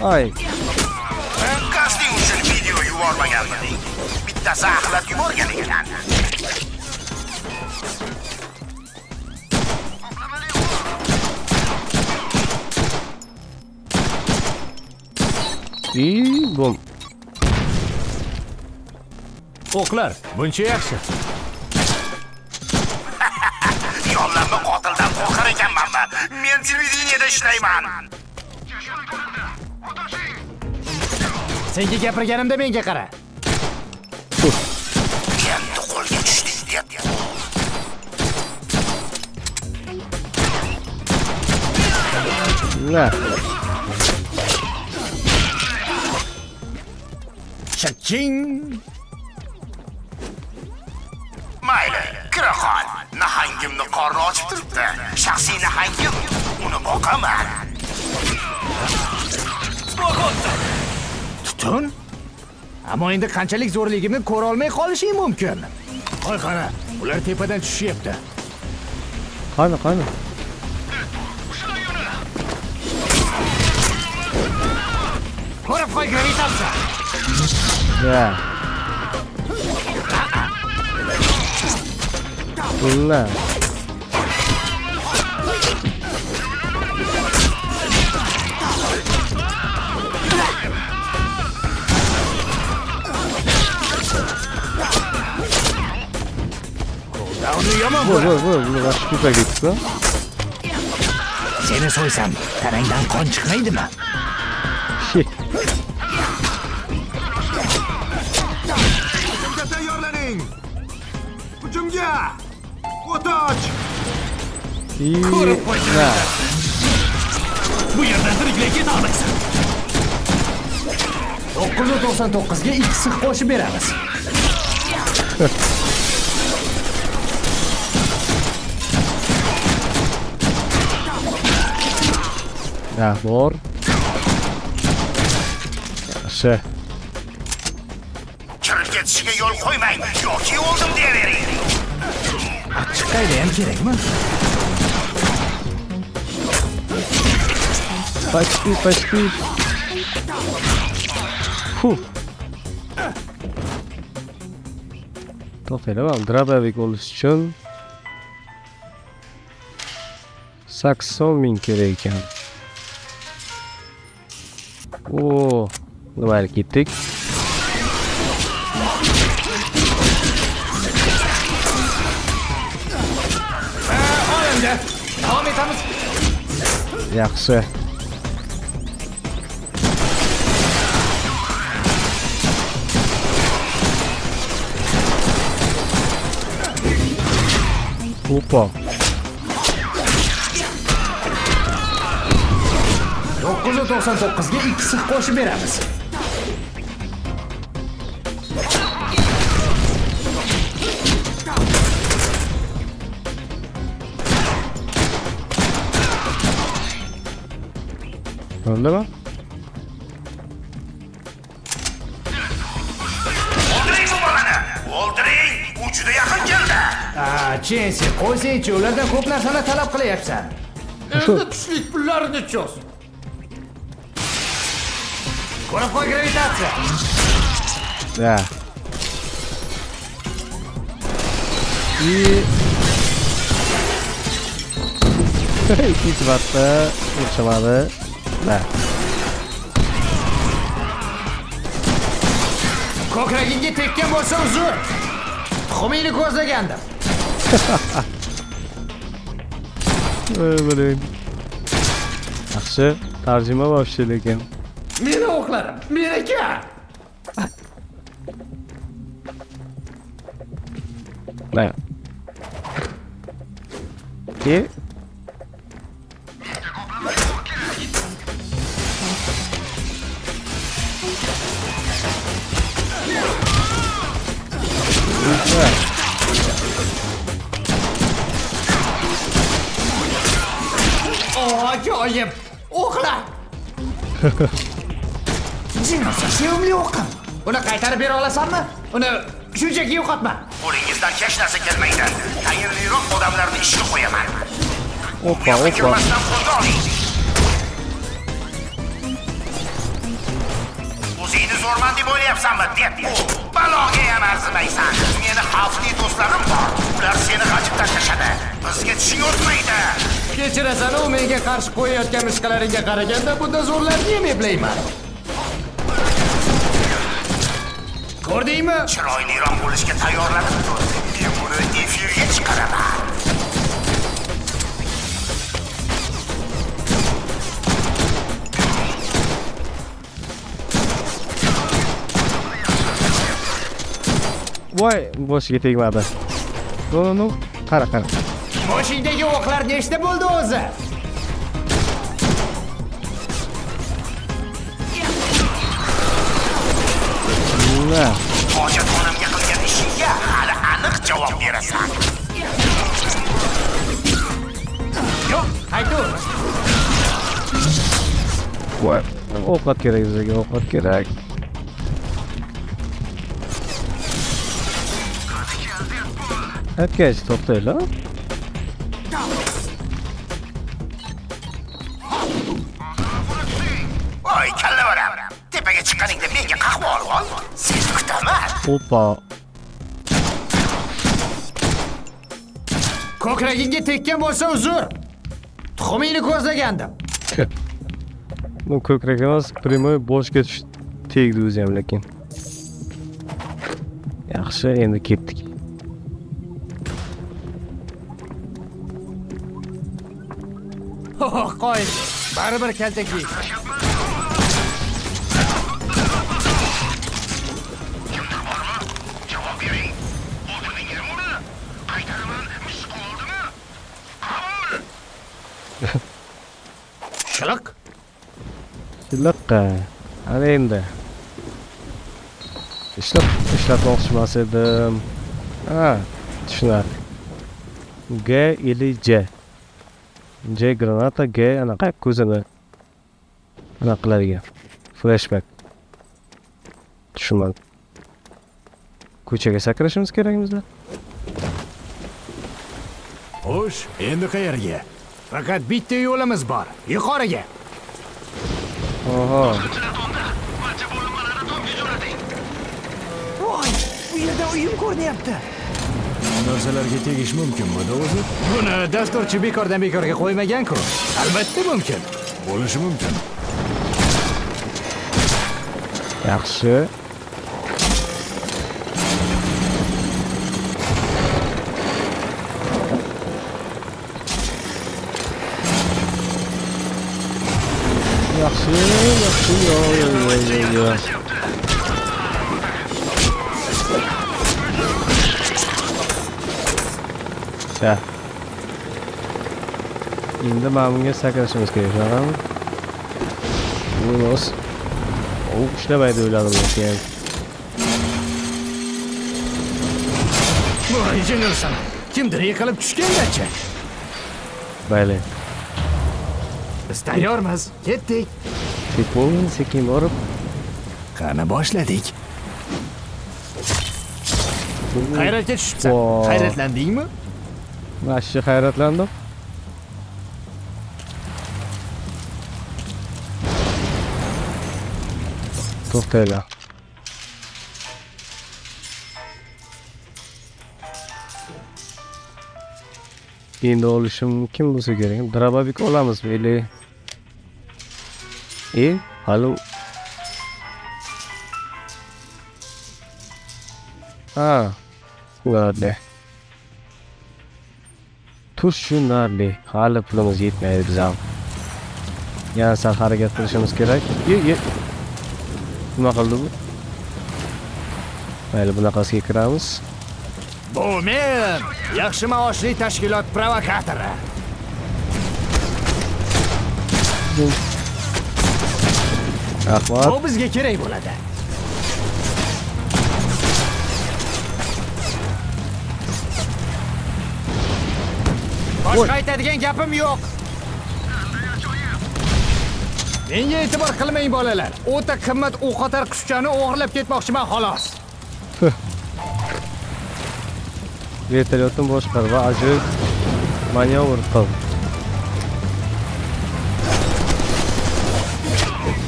Ay. Kasting uchun video yubormaganmiding? Bittasi axlat yuborgan ekan. Bom. O'qlar, buncha yaxshi. Yollanma qotildan qo'rqar ekanmanmi? Men televideniyada ishlayman. Senga gapirganimda menga qara. Endi qo'lga tushdik deb. Na. Chaching. Mayli, kira qol. Nahangimni qorni ochib turibdi. Shaxsiy nahangim, uni boqaman. Tutun? Ammo endi qanchalik zo'rligimni ko'ra olmay qolishing mumkin. Qo'y qara, ular tepadan tushishyapti. Qani, qani. Ko'rib qo'y gravitatsiya. Ya. Ular. Uni yomon Voy, voy, voy, buni vahshiy ko'payib ketdi. Seni so'ysam, tanangdan qon chiqmaydimi? Hujumga tayyorlaning. Hujumga! O'toch! Ko'rib qo'y. Bu yerdan tiriklay keta olmaysan. 999 ga 2 sig' qo'shib beramiz. Ya, bor. Yaxshi. Kirib ketishiga yo'l qo'ymang yoki o'ldim deyavering. Achchiq ham kerakmi? Почти, почти. Fuh. To'xtanglar, man drabavik olish uchun 80 ming kerak ekan. O, mayli ketdik. Olindi. Davom etamiz. Yaxshi. Opa. 999 ga 2 sig' qo'shib beramiz. O'ldimi? O'ldiring bu bolani! O'ldiring! U juda yaqin keldi. Chensi, qo'ysangchi, ulardan ko'p narsani talab qilyapsan. Endi tushlik pullarini cho'z. Ko'rib qo'y gravitatsiya. Ya. Ikkinchi marta urishmadi. Da. Ko'kragingga tekkan bo'lsa uzr. Tuxumingni ko'zlagandim. Ey, yaxshi, tarjima вообще lekin. Meni o'qlarim, meniki. Da. E Ajoyib! O'qlar! Jinosa sevimli o'qim. Uni qaytarib bera olasanmi? Uni shunchaki yo'qotma. Qo'lingizdan hech narsa kelmaydi. Tayinliroq odamlarni ishga qo'yaman. Oppa, oppa. Kirmasdan qo'lga oling. O'zingni zo'rman deb o'ylayapsanmi, Deadpool? Baloga ham arzimaysan. Meni xavfli do'stlarim bor. Ular seni g'ajib tashlashadi. Bizga tishing o'tmaydi. Kechirasan, u menga qarshi qo'yayotgan mishqalaringga qaraganda bunda zo'rlarni ham eplayman. Ko'rdingmi? Chiroyliroq bo'lishga tayyorlanib tur. Men buni efirga chiqaraman. Voy, boshiga tegmadi. No, qara, qara. Boshingdagi o'qlar nechta bo'ldi o'zi? Na. Hojatxonamga qilgan ishingga hali aniq javob berasan. Yo'q, qaytur. Voy, ovqat kerak bizga, ovqat kerak. Aytgach, to'xtaylar. Voy, kallavaram. Tepaga chiqqaningda menga qahva olib ol. Seni kutaman. Oppa. Ko'kragingga tekkan bo'lsa uzr. Tuxumingni ko'zlagandim. Bu ko'krak emas, primoy boshga tegdi o'zi ham lekin. Yaxshi, endi ketdik. Oh, qo'y. Baribir kaltak yeysan. Javob bering. O'ldirdingizmi uni? Qaytaraman, misq oldimi? Qabul. Shiliq. Shiliqqa. Ana endi. Ishlatmoqchi emas edim. Ha, tushunarli. G ili J. J granata, G anaqa ko'zini anaqa qiladigan. Flashback. Tushunmadim. Ko'chaga sakrashimiz kerakmizda? Xo'sh, endi qayerga? Faqat bitta yo'limiz bor. Yuqoriga. Oho. Voy, bu yerda uyim ko'rinyapti. Narsalarga tegish mumkinmi o'zi? Buni dasturchi bekordan bekorga qo'ymagan-ku. Albatta mumkin. Bo'lishi mumkin. Yaxshi. Yaxshi, yaxshi, yo, yo, yo, yo. Ya. Endi mana bunga sakrashimiz kerak, shunaqami? Bu u ishlamaydi o'yladim lekin. Voy, jinursan. Kimdir yiqilib tushgandachi? Mayli. Biz tayyormiz. Ketdik. Sekin, sekin borib. Qani boshladik. Hayratga tushibsan. Hayratlandingmi? Vahshiy hayratlandim. To'xtaylar. Endi olishim mumkin bo'lsa kerak. Drababik olamizmi ili? Hali. Ha, tushunarli. Tushunarli. Hali pulimiz yetmaydi biz ham. Yana sal harakat qilishimiz kerak. Ye. Nima qildi bu? Mayli, bunaqasiga kiramiz. Bu men, yaxshi maoshli tashkilot provokatori. Rahmat. Bu bizga kerak bo'ladi. Boshqa aytadigan gapim yo'q. Menga e'tibor qilmang bolalar. O'ta qimmat o'qotar qushchani o'g'irlab ketmoqchiman xolos. Vertolyotni boshqar va ajoyib manyovr qil.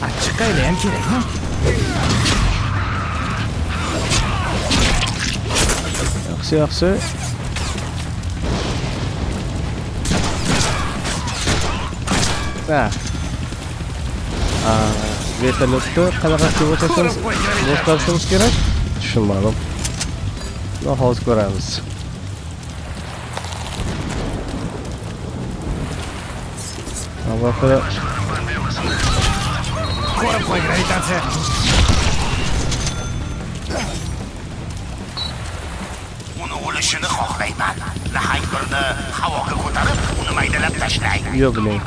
Achchiqayli ham kerakmi? Yaxshi, yaxshi. Ha. Vertolyotni qanaqasiga boshqarishimiz kerak? Tushunmadim. Hozir ko'ramiz. Avval ko'rib qo'y gravitatsiya. Uni o'lishini xohlayman. Nahang birni havoga ko'tarib, uni maydalab tashlang. Yo'q, biling.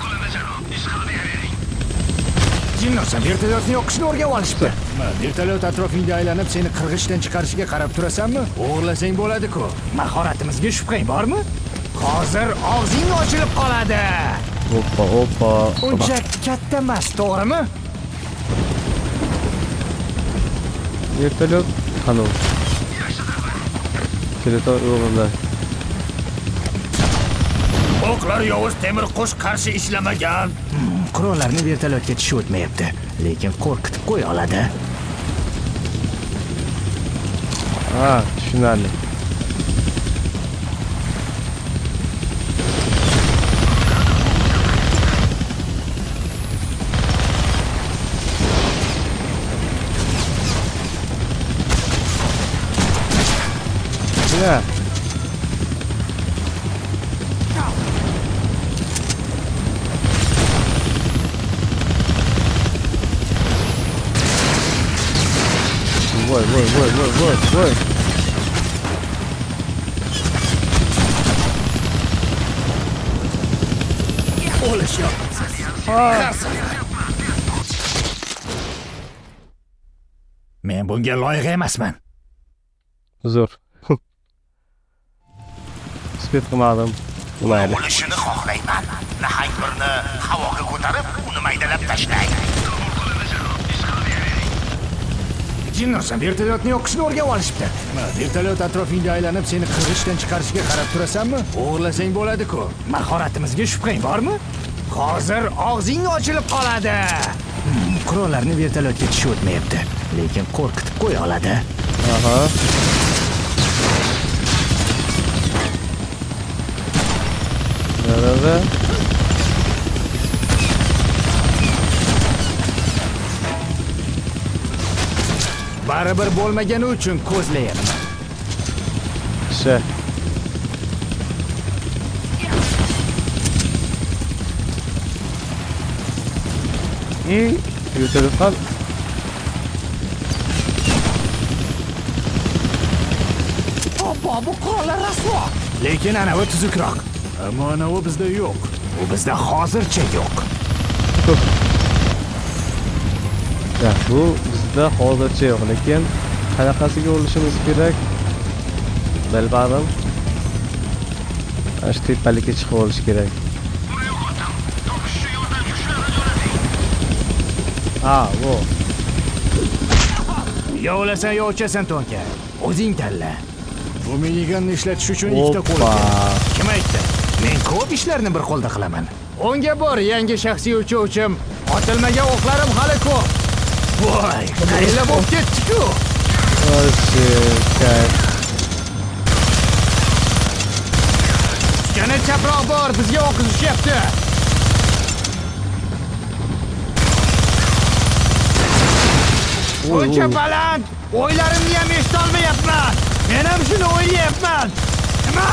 Jinnosan, vertolyotni yoqishni o'rganib olishibdi. Vertolyot atrofingda aylanib seni qirg'ichdan chiqarishiga qarab turasanmi? O'g'irlasang bo'ladi-ku. Mahoratimizga shubhang bormi? Hozir og'zing ochilib qoladi. Hoppa, hoppa. Uncha katta emas, to'g'rimi? Vertolyot qani? Keletor o'g'irlar. O'qlar yovuz temir qush qarshi ishlamagan. Qurollarni vertolyotga tishi o'tmayapti, lekin qo'rqitib qo'ya oladi. Ha, tushunarli. Ya. Voy, voy, voy, voy, voy, voy. Men bunga loyiq emasman. Zo'r. Spet qilmadim. Mayli. O'lishini xohlayman. Nahang birni havoga ko'tarib, uni maydalab tashlang. Jinnosan, vertolyotni yoqishni o'rganib olishibdi. Vertolyot atrofingda aylanib seni qirg'ichdan chiqarishiga qarab turasanmi? O'g'irlasang bo'ladi-ku. Mahoratimizga shubhang bormi? Hozir og'zing ochilib qoladi. Qurollarni vertolyotga tishi o'tmayapti, lekin qo'rqitib qo'ya oladi. Aha. Da. Baribir bo'lmagani uchun ko'zlayapman. Sha. Vertolyot ham Obbo, bu qurollar rasvo. Lekin anavi tuzukroq. Ammo anavi bizda yo'q. U bizda hozircha yo'q. Ya, bu bizda hozircha yo'q, lekin qanaqasiga o'lishimiz kerak? Bilmadim. Ana shu tepalikka chiqib olish kerak. Ha, bu. Yo o'lasan, yo o'chasan, Tonka. O'zing tanla. Bu minigunni ishlatish uchun ikkita qo'l kerak. Kim aytdi? Men ko'p ishlarni bir qo'lda qilaman. O'ngga bor, yangi shaxsiy uchuvchim. Otilmagan o'qlarim hali ko'p. Voy, qayla bo'lib ketdi-ku. Voy, Yana chaproq bor, bizga o'q uzishyapti. Uncha baland, o'ylarimni ham eshita olmayapman. Men ham shuni o'ylayapman. Nima?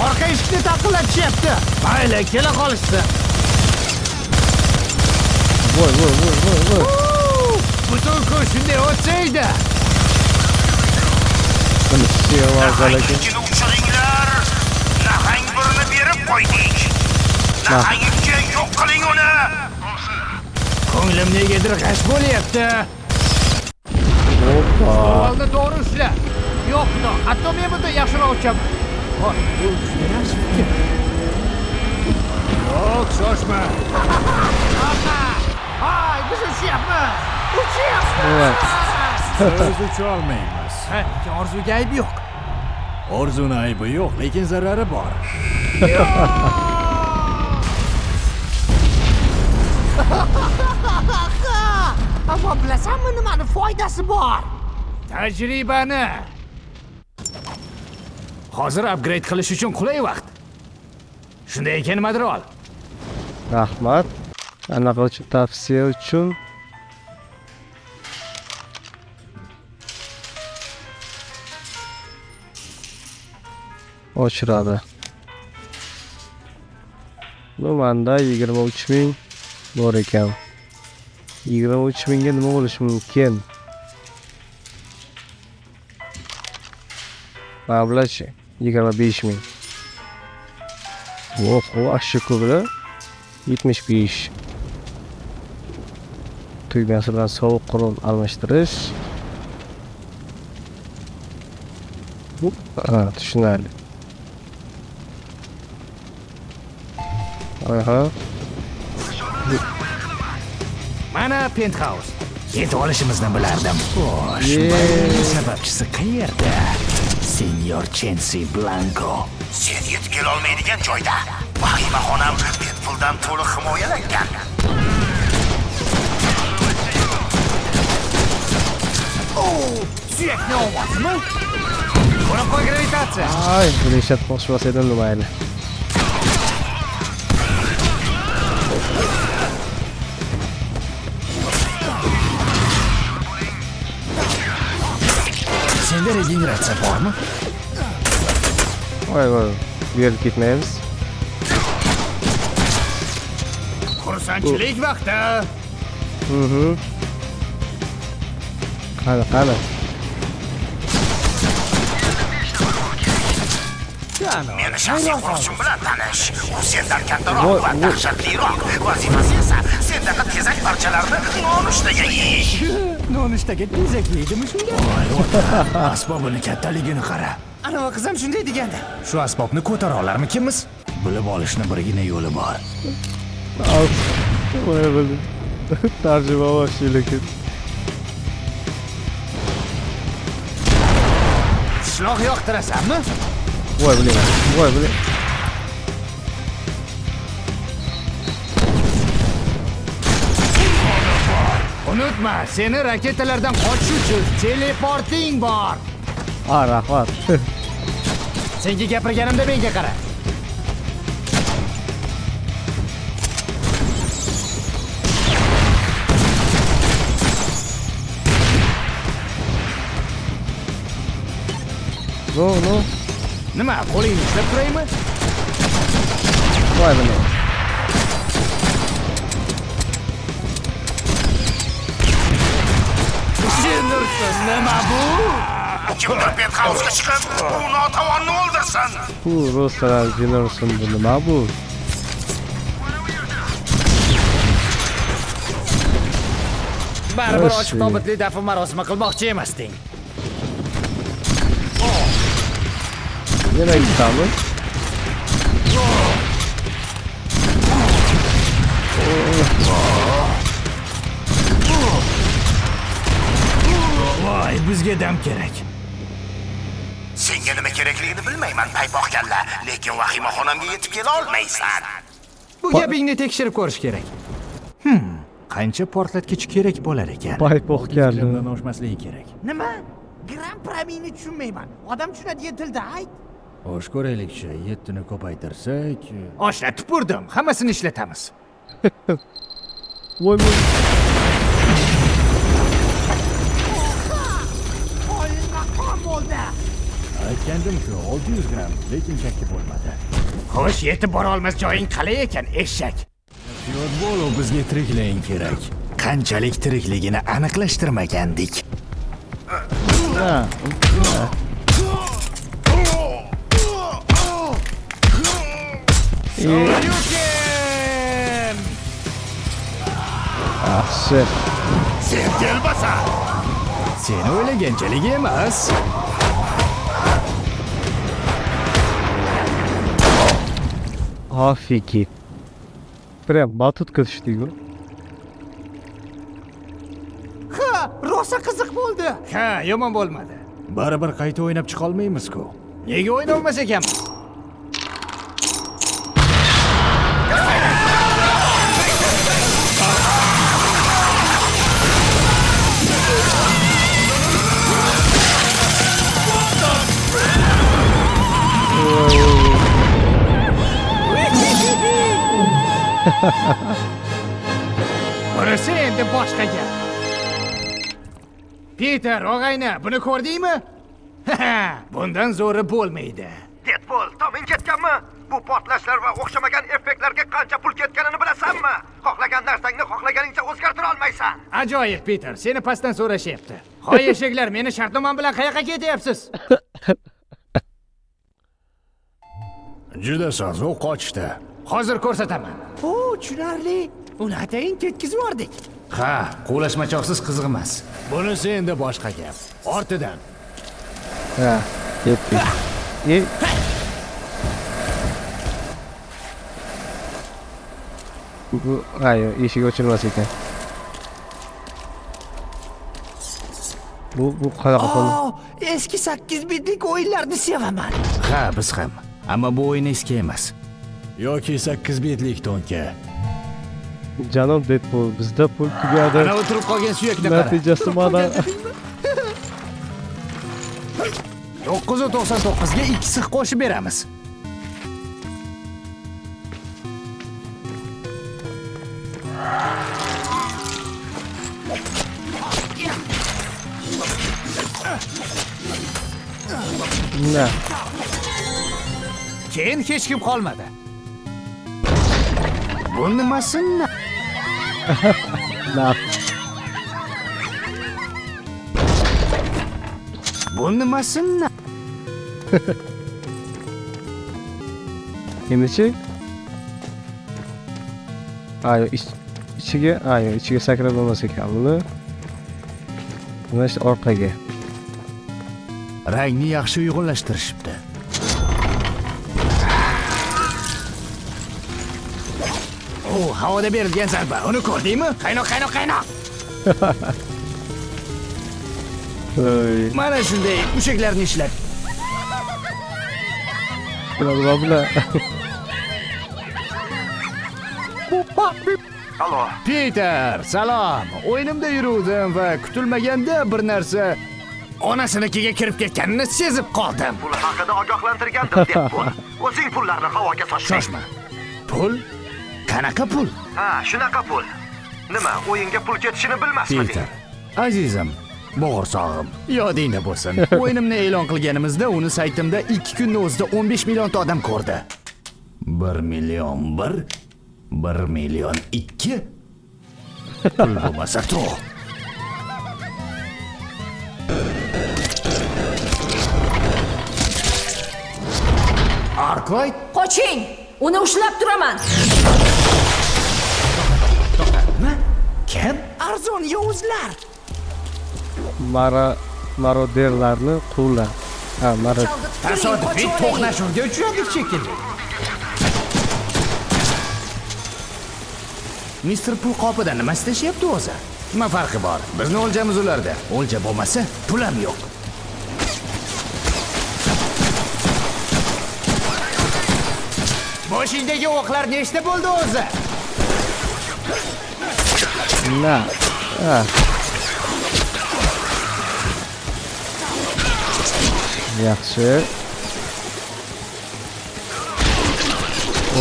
Orqa eshikni taqillatishyapti. Mayli, kela qolishdi. Voy, voy, voy, voy, voy. Butun kun shunday o'tsa edi. Nahang ikkini uchiringlar. Nahang birini berib qo'ydik. Nahang ikki yo'q qiling uni. Ko'nglim negadir g'ash bo'lyapti. Hoppa. Ovalni to'g'ri ushla. Yo'q, xudo, hatto men bundan yaxshiroq uchaman. Voy, bu juda yaxshi fikr. Yo'q, shoshma. Ay, biz uchyapmiz. Uchyapmiz. Biz ucholmaymiz. Ha, lekin orzuga ayb yo'q. Orzuni aybi yo'q, lekin zarari bor. Ammo bilasanmi nimani foydasi bor? Tajribani. Hozir upgrade qilish uchun qulay vaqt. Shunday ekan nimadir ol. Rahmat. Anaqa uchun, tavsiya uchun. Oshiradi. Bu menda 23 000 bor ekan. 23 mingga nima bo'lishi mumkin? Mana bularchi 25 ming. Ox, вообще ko'plar. 75. Tugmasi bilan sovuq qurol almashtirish. Ha, tushunarli. Aha. Mana penthouse. Yetib olishimizni bilardim. Xo'sh, sababchisi qayerda? Senyor Chensi Blanco. Sen yetib kela olmaydigan joyda. Vahima xonam Deadpooldan to'liq himoyalangan. Suyakni ovozmi? Ko'rib qo'y gravitatsiya. Ay, buni ishlatmoqchi edim, mayli. Senda regeneratsiya bormi? Voy voy, bu yerga ketmaymiz. Xursandchilik vaqti. Qani, qani. Meni shaxsiy qo'riqchim bilan tanish. U sendan kattaroq va dahshatliroq. Vazifasi esa sendaqa tezak parchalarini nonushtaga yeyish. Nonushtaga tezak yeydimi shunda? Voy, ota, asbobini kattaligini qara. Anavi qiz ham shunday degandi. Shu asbobni ko'tara olarmikimiz? Bilib olishni birgina yo'li bor. Voy, bildim. Tarjima вообще lekin. Pishloq yoqtirasanmi? Voy, блин. Voy, блин. Unutma, seni raketalardan qochish uchun teleporting bor. Ha, rahmat. Senga gapirganimda menga qara. No, no. Nima, qo'lingni ushlab turaymi? Voy, блин. Nima nima bu? Kimdir pentxausga chiqib, bu notavonni o'ldirsin. Bu rostdan Jenerson, bu nima bu? Baribir ochiq tobutli dafn marosimi qilmoqchi emasding. Yana ikkitami? Voy, bizga dam kerak. Senga nima kerakligini bilmayman, paypoq kalla, lekin vahima xonamga yetib kela olmaysan. Bu gapingni tekshirib ko'rish kerak. Qancha portlatkich kerak bo'lar ekan? Paypoq kalla. Grammdan oshmasligi kerak. Nima? Gram pramingni tushunmayman. Odam tushunadigan tilda ayt. Xo'sh, ko'raylikchi, 7 ni ko'paytirsak, oshna tupurdim, hammasini ishlatamiz. Voy, voy. Qo'lma bo'ldi. Aytgandim-ku, 600 gramm, lekin chakki bo'lmadi. Xo'sh, yetib bora olmas joying qalay ekan, eshak? Futbol bizga tirikliging kerak. Qanchalik tirikligini aniqlashtirmagandik. Ha. Yukin! Yaxshi. Sen kelmasan. Seni o'ylaganchalik emas. Офигеть. Prям batutga tushdik-ku. Ha, rosa qiziq bo'ldi. Ha, yomon bo'lmadi. Baribir qayta o'ynab chiqa olmaymiz-ku. Nega o'ynolmas ekanmiz? Bunisi endi boshqa gap. Peter, og'ayni, buni ko'rdingmi? Bundan zo'ri bo'lmaydi. Deadpool, toming ketganmi? Bu portlashlar va o'xshamagan effektlarga qancha pul ketganini bilasanmi? Xohlagan narsangni xohlaganingcha o'zgartira olmaysan. Ajoyib, Peter, seni pastdan so'rashyapti. Hoy eshaklar, meni shartnomam bilan qayoqqa ketyapsiz? Juda soz, u qochdi. Hozir ko'rsataman. O, tushunarli. Uni atayin ketkizib yubordik. Ha, quvlashmachoqsiz qiziq emas. Bunisi endi boshqa gap. Ortidan. Ha, ketdik. Bu, ha, yo'q, eshik ochilmas ekan. Bu qanaqa pul? Eski 8 bitlik o'yinlarni sevaman. Ha, biz ham. Ammo bu o'yin eski emas. Yoki 8 bitlik to'nka. Janob Deadpool, bizda pul tugadi. Ana o'tirib qolgan suyakni qara. Natijasi mana. 999 ga 2 six qo'shib beramiz. Na. Keyin hech kim qolmadi. Bu nimasi? Na. Bu nimasi? Endichi? Ay, ichiga, ay, ichiga sakrab bo'lmas ekan buni. Buni işte orqaga. Rangni yaxshi uyg'unlashtirishibdi. O, havoda berilgan zarba. Uni ko'rdingmi? Qaynoq, qaynoq, qaynoq. Mana shunday mushaklarni ishlat. Bla bla. Allo. Peter, salom. O'yinimda yuruvdim va kutilmaganda bir narsa onasinikiga kirib ketganini sezib qoldim. Pul haqida ogohlantirgandim, Deadpool. O'zing pullarni havoga sochding. Shoshma. Pul? Qanaqa pul? Ha, shunaqa pul. Nima, o'yinga pul ketishini bilmasmiding? Peter, azizim, bo'g'irsog'im, yodingda bo'lsin. O'yinimni e'lon qilganimizda uni saytimda 2 kunning o'zida 15 millionta odam ko'rdi. 1 million 1, 1 million 2. Pul bo'lmasa to'q. Arkwright, Qoching! Uni ushlab turaman. Nima? Kim? Arzon yovuzlar. Maroderlarni quvla. Ha, marod. Tasodifiy to'qnashuvga uchradik shekilli. Mister Pul qopida nima istashyapti o'zi? Nima farqi bor? Bizni o'ljamiz ularda. O'lja bo'lmasa, pul ham yo'q. Boshingdagi o'qlar nechta bo'ldi o'zi? Na. Ha. Yaxshi.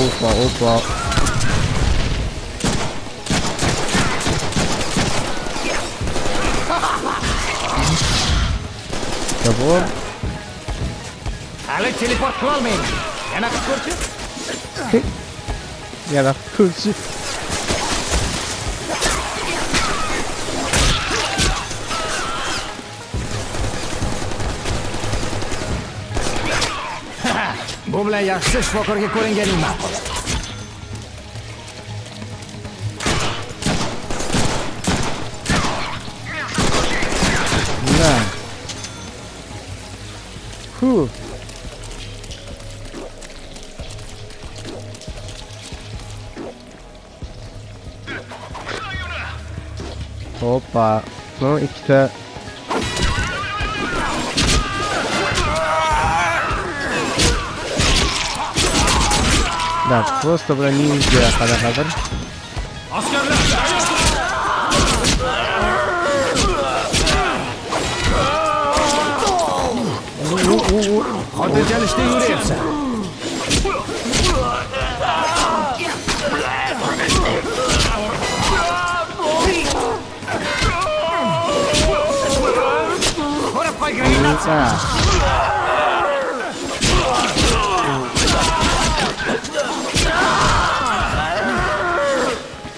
Opa, opa. Bor. Hali teleport qila olmayman. Yana qilib ko'rchi. Yana ko'rchi. Bu bilan yaxshisi shifokorga ko'ringaning ma'qul. Na. Hu. Hoppa. Ну, ikkita. Да, просто бля ninja qanaqadir. Xotirjam ishda yurayapsan. Ko'rib qo'y, gravitatsiya.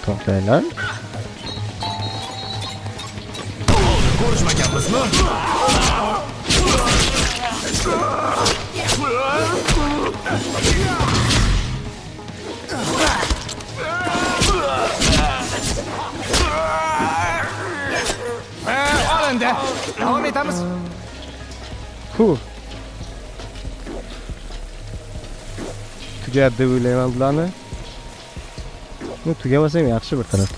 To'xtanglar. Ko'rishmaganmizmi? Olindi. Davom etamiz. Hu. Tugadi deb o'ylayman bularni. Ну, tugamasa ham yaxshi bir taraf.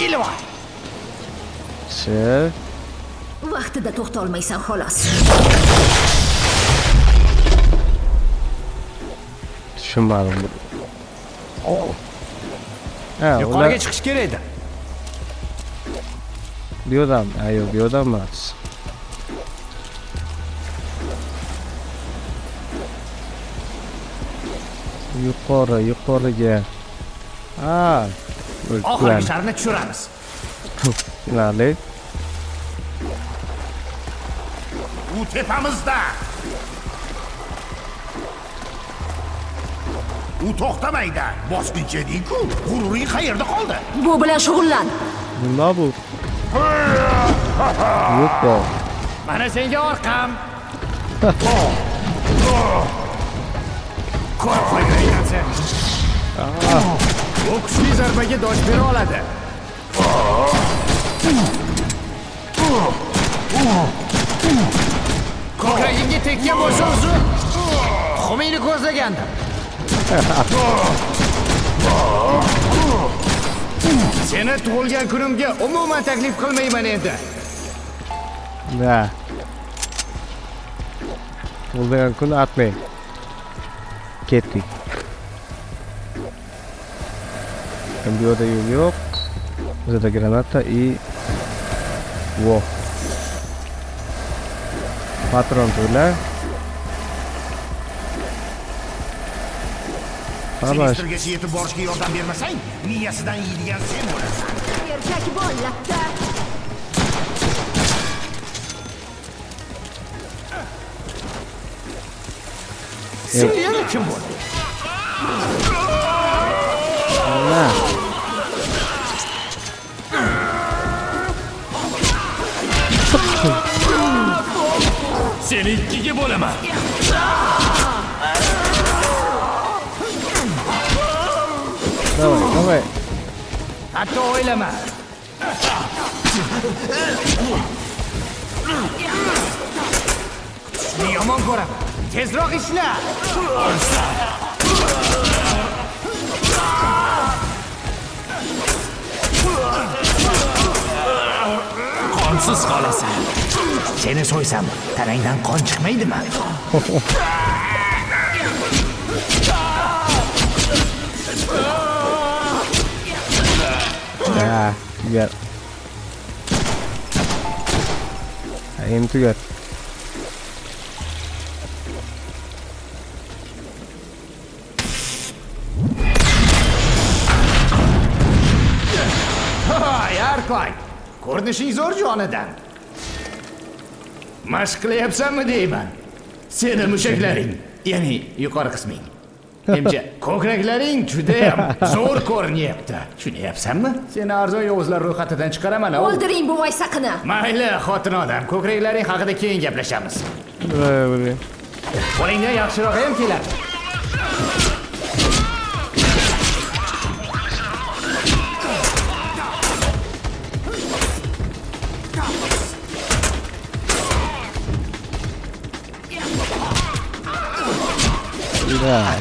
Ilva. Che. Vaqtida to'xta olmaysan xolos. Tushunmadim. Ha, yuqoriga chiqish kerak edi. Bu yerdan, yo'q, bu yerdan emas. Yuqori, yuqoriga. Ha, oxirgi sharni tushiramiz. Tushunarli. U tepamizda. U to'xtamaydi. Bosqinchi eding-ku. G'ururing qayerda qoldi? Bu bilan shug'ullan. Nima bu? Yo'q. Mana senga orqam. Ko'rib qo'y, gravitatsiya. U kuchli zarbaga dosh bera oladi. Ko'kragingga tekkan bo'lsa o'zi tuxumingni ko'zlagandim. Seni tug'ilgan kunimga umuman taklif qilmayman endi. Da. Tug'ilgan kun atmang. Ketdik. Bu yerda yo'l yo'q. Bizda granata и vo. Patron to'la. Sinistergacha yetib borishga yordam bermasang, miyasidan yeydigan sen bo'lasan. Erkak bo'l, latta. Sen yana kim bo'lding? Na. Seni ikkiga bo'laman. Давай, давай. Hatto o'ylama. Kutishni yomon ko'raman. Tezroq ishla. Qonsiz qolasan. Seni so'ysam, tanangdan qon chiqmaydimi? Ha, tugar. Endi tugar. Hay, Arkoy. Ko'rinishing zo'r jonidan. Mashq qilyapsanmi deyman. Seni mushaklaring, ya'ni yuqori qisming. Emcha, ko'kraklaring juda ham zo'r ko'rinyapti. Tushunyapsanmi? Seni arzon yovuzlar ro'yxatidan chiqaraman. O'ldiring bu vaysaqini. Mayli, xotin odam, ko'kraklaring haqida keyin gaplashamiz. Qo'lingdan yaxshirog'i ham keladi.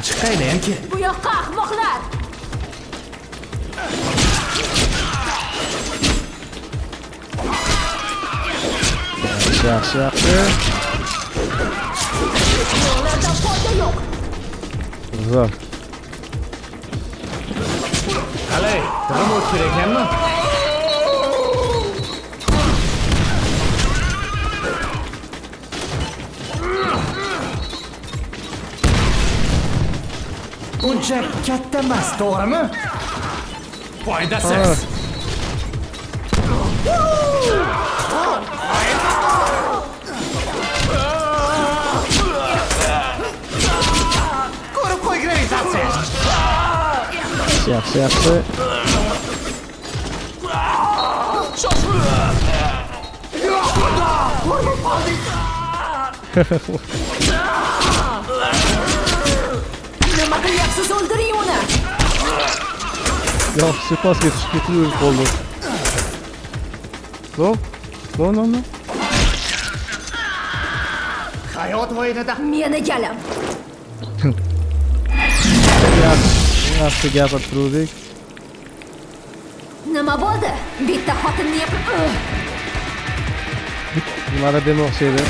Chiqaylar kerak. Bu yoqqa ahmoqlar. Yaxshi, yaxshi. Ulardan foyda yo'q. Zo'r. Qalay, tig'im o'tkir ekanmi? Uncha katta emas, to'g'rimi? Foydasiz. Ko'rib qo'y gravitatsiya. Yaxshi, yaxshi. Ko'rib qoldik. Nima qilyapsiz? O'ldiring uni. Yaxshi, pastga tushib ketib o'lib qoldi. No, no, no, no. Hayot o'yinida meni galam. Yaxshi gapirib turdik. Nima bo'ldi? Bitta xotinni nimada demoqchi edi?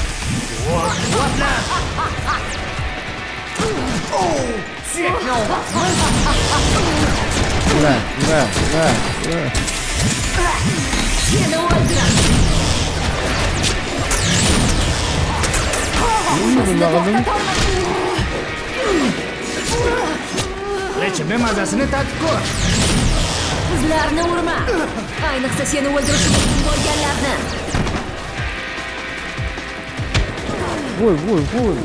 Na, na, na, na. Seni o'ldiraman. Nima qildim? Lechimni mazasini tatib ko'r. Qizlarni urma. Ayniqsa seni o'ldirishi mumkin bo'lganlarni. Voy, voy, voy.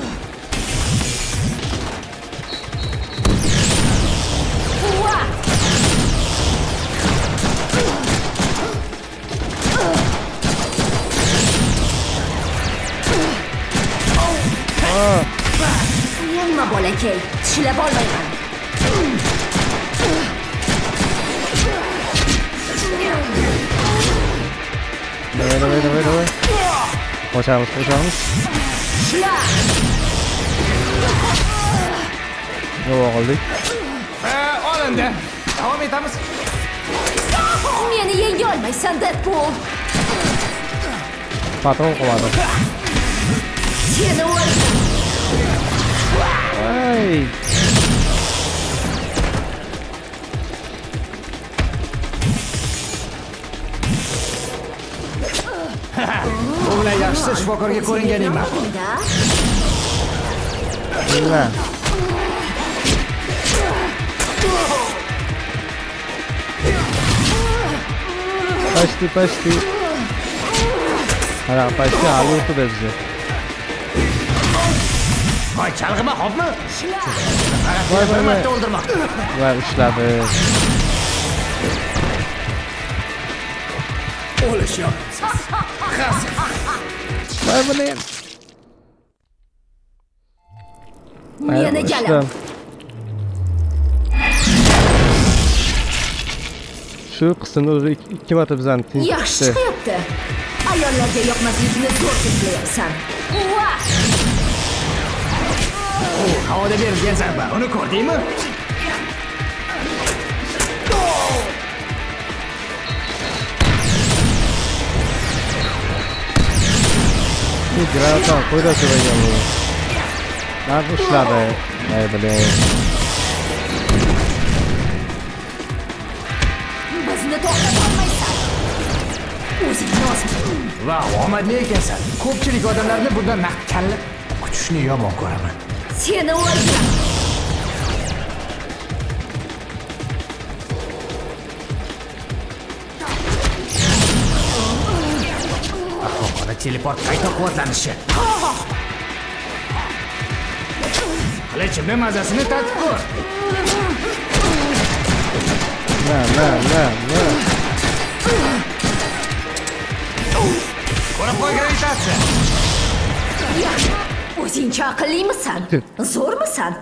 Uyalma bolakay, tishlab olmayman. Давай, давай, давай, давай. Qochamiz, qochamiz. Yo'q qildik. Olindi. Davom etamiz. Meni yenga olmaysan, Deadpool. Patron qiladi. Seni o'ldim. Ay. Bu bilan yaxshisi shifokorga ko'ringaning ma'qul. Na. Почти, почти. Qanaqa почти hali o'tdi bizga. Voy, chalg'ima, xo'pmi? Voy, bir marta o'ldirmoqchi. Voy, ushladi. O'lish yoqimsiz. Voy, blin. Meni galam. Shu qismda o'zi ikki marta bizani tinchitdi. Yaxshi chiqyapti. Ayollarga yoqmasligini zo'r qilyapsan. Havoda berilgan zarba. Uni ko'rdingmi? Bu granatani qo'yda ko'rgan bu. Naq ushladi. Ay, blin. Bizni to'xtata olmaysan. O'zingni osma. Va, omadli ekansan. Ko'pchilik odamlarni bundan naq kalla kutishni yomon ko'raman. Seni o'ldiraman. Ahmoqona teleport qayta quvvatlanishi. Qilichimni mazasini tatib ko'r. Na, na, na, na. Ko'rib qo'y gravitatsiya. O'zingcha aqllimisan? Zo'rmisan?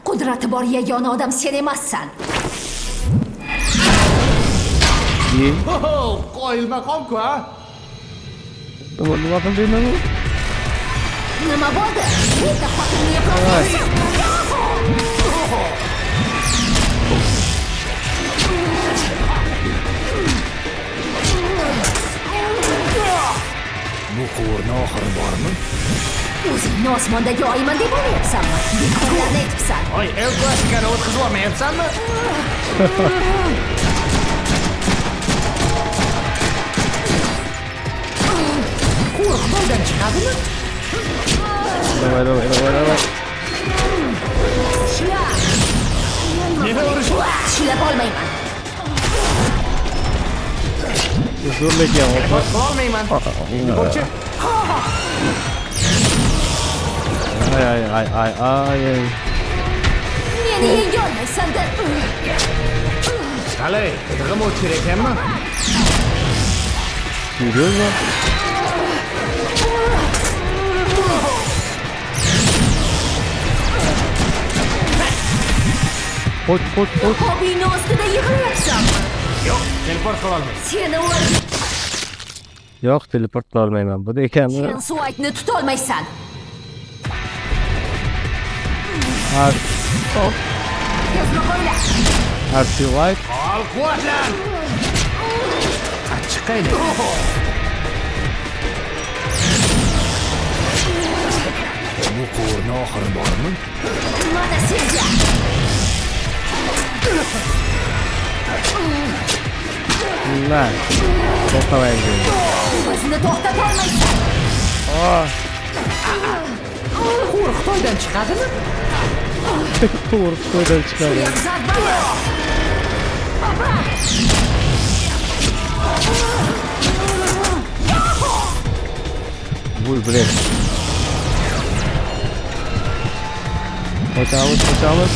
Qudrati bor yagona odam sen emassan. Qoyilmaqom-ku, ha? Nima qilding bu? Nima bo'ldi? Bitta xotinni eplolmaysan. oxiri bormi? O'zingni osmondagi oyman deb o'ylayapsanmi? Bekorlarni aytibsan. Oy, El Clasico'ni o'tkazib olmayapsanmi? Quvur Xitoydan chiqadimi? Давай, давай, давай, давай. Ushla! Meni urish Tishlab olmayman. Zo'r lekin opa. Olmayman. Endi. Ay ay ay ay ay. Meni yenga olmaysan Deadpool. Qalay, tig'im o'tkir ekanmi? Серьезно? Qoch, qoch, qoch. Niqobingni ostida yig'layapsanmi? Yo'q, teleport qila olmayman. Seni o'ldirgan Yo'q, teleport qila olmayman. Bu degani Suaytni tutolmaysan. Tezroq o'yla. RC White. Ol quvvatlan. Achchiq qayda? Bu quvurni oxiri bormi? Mana senga. Na. To'xtamaydi. Bizni to'xtata olmaysan. Oh, Quvur Xitoydan chiqadimi? quvur Xitoydan chiqadi. Voy, блин. Qochamiz, qochamiz.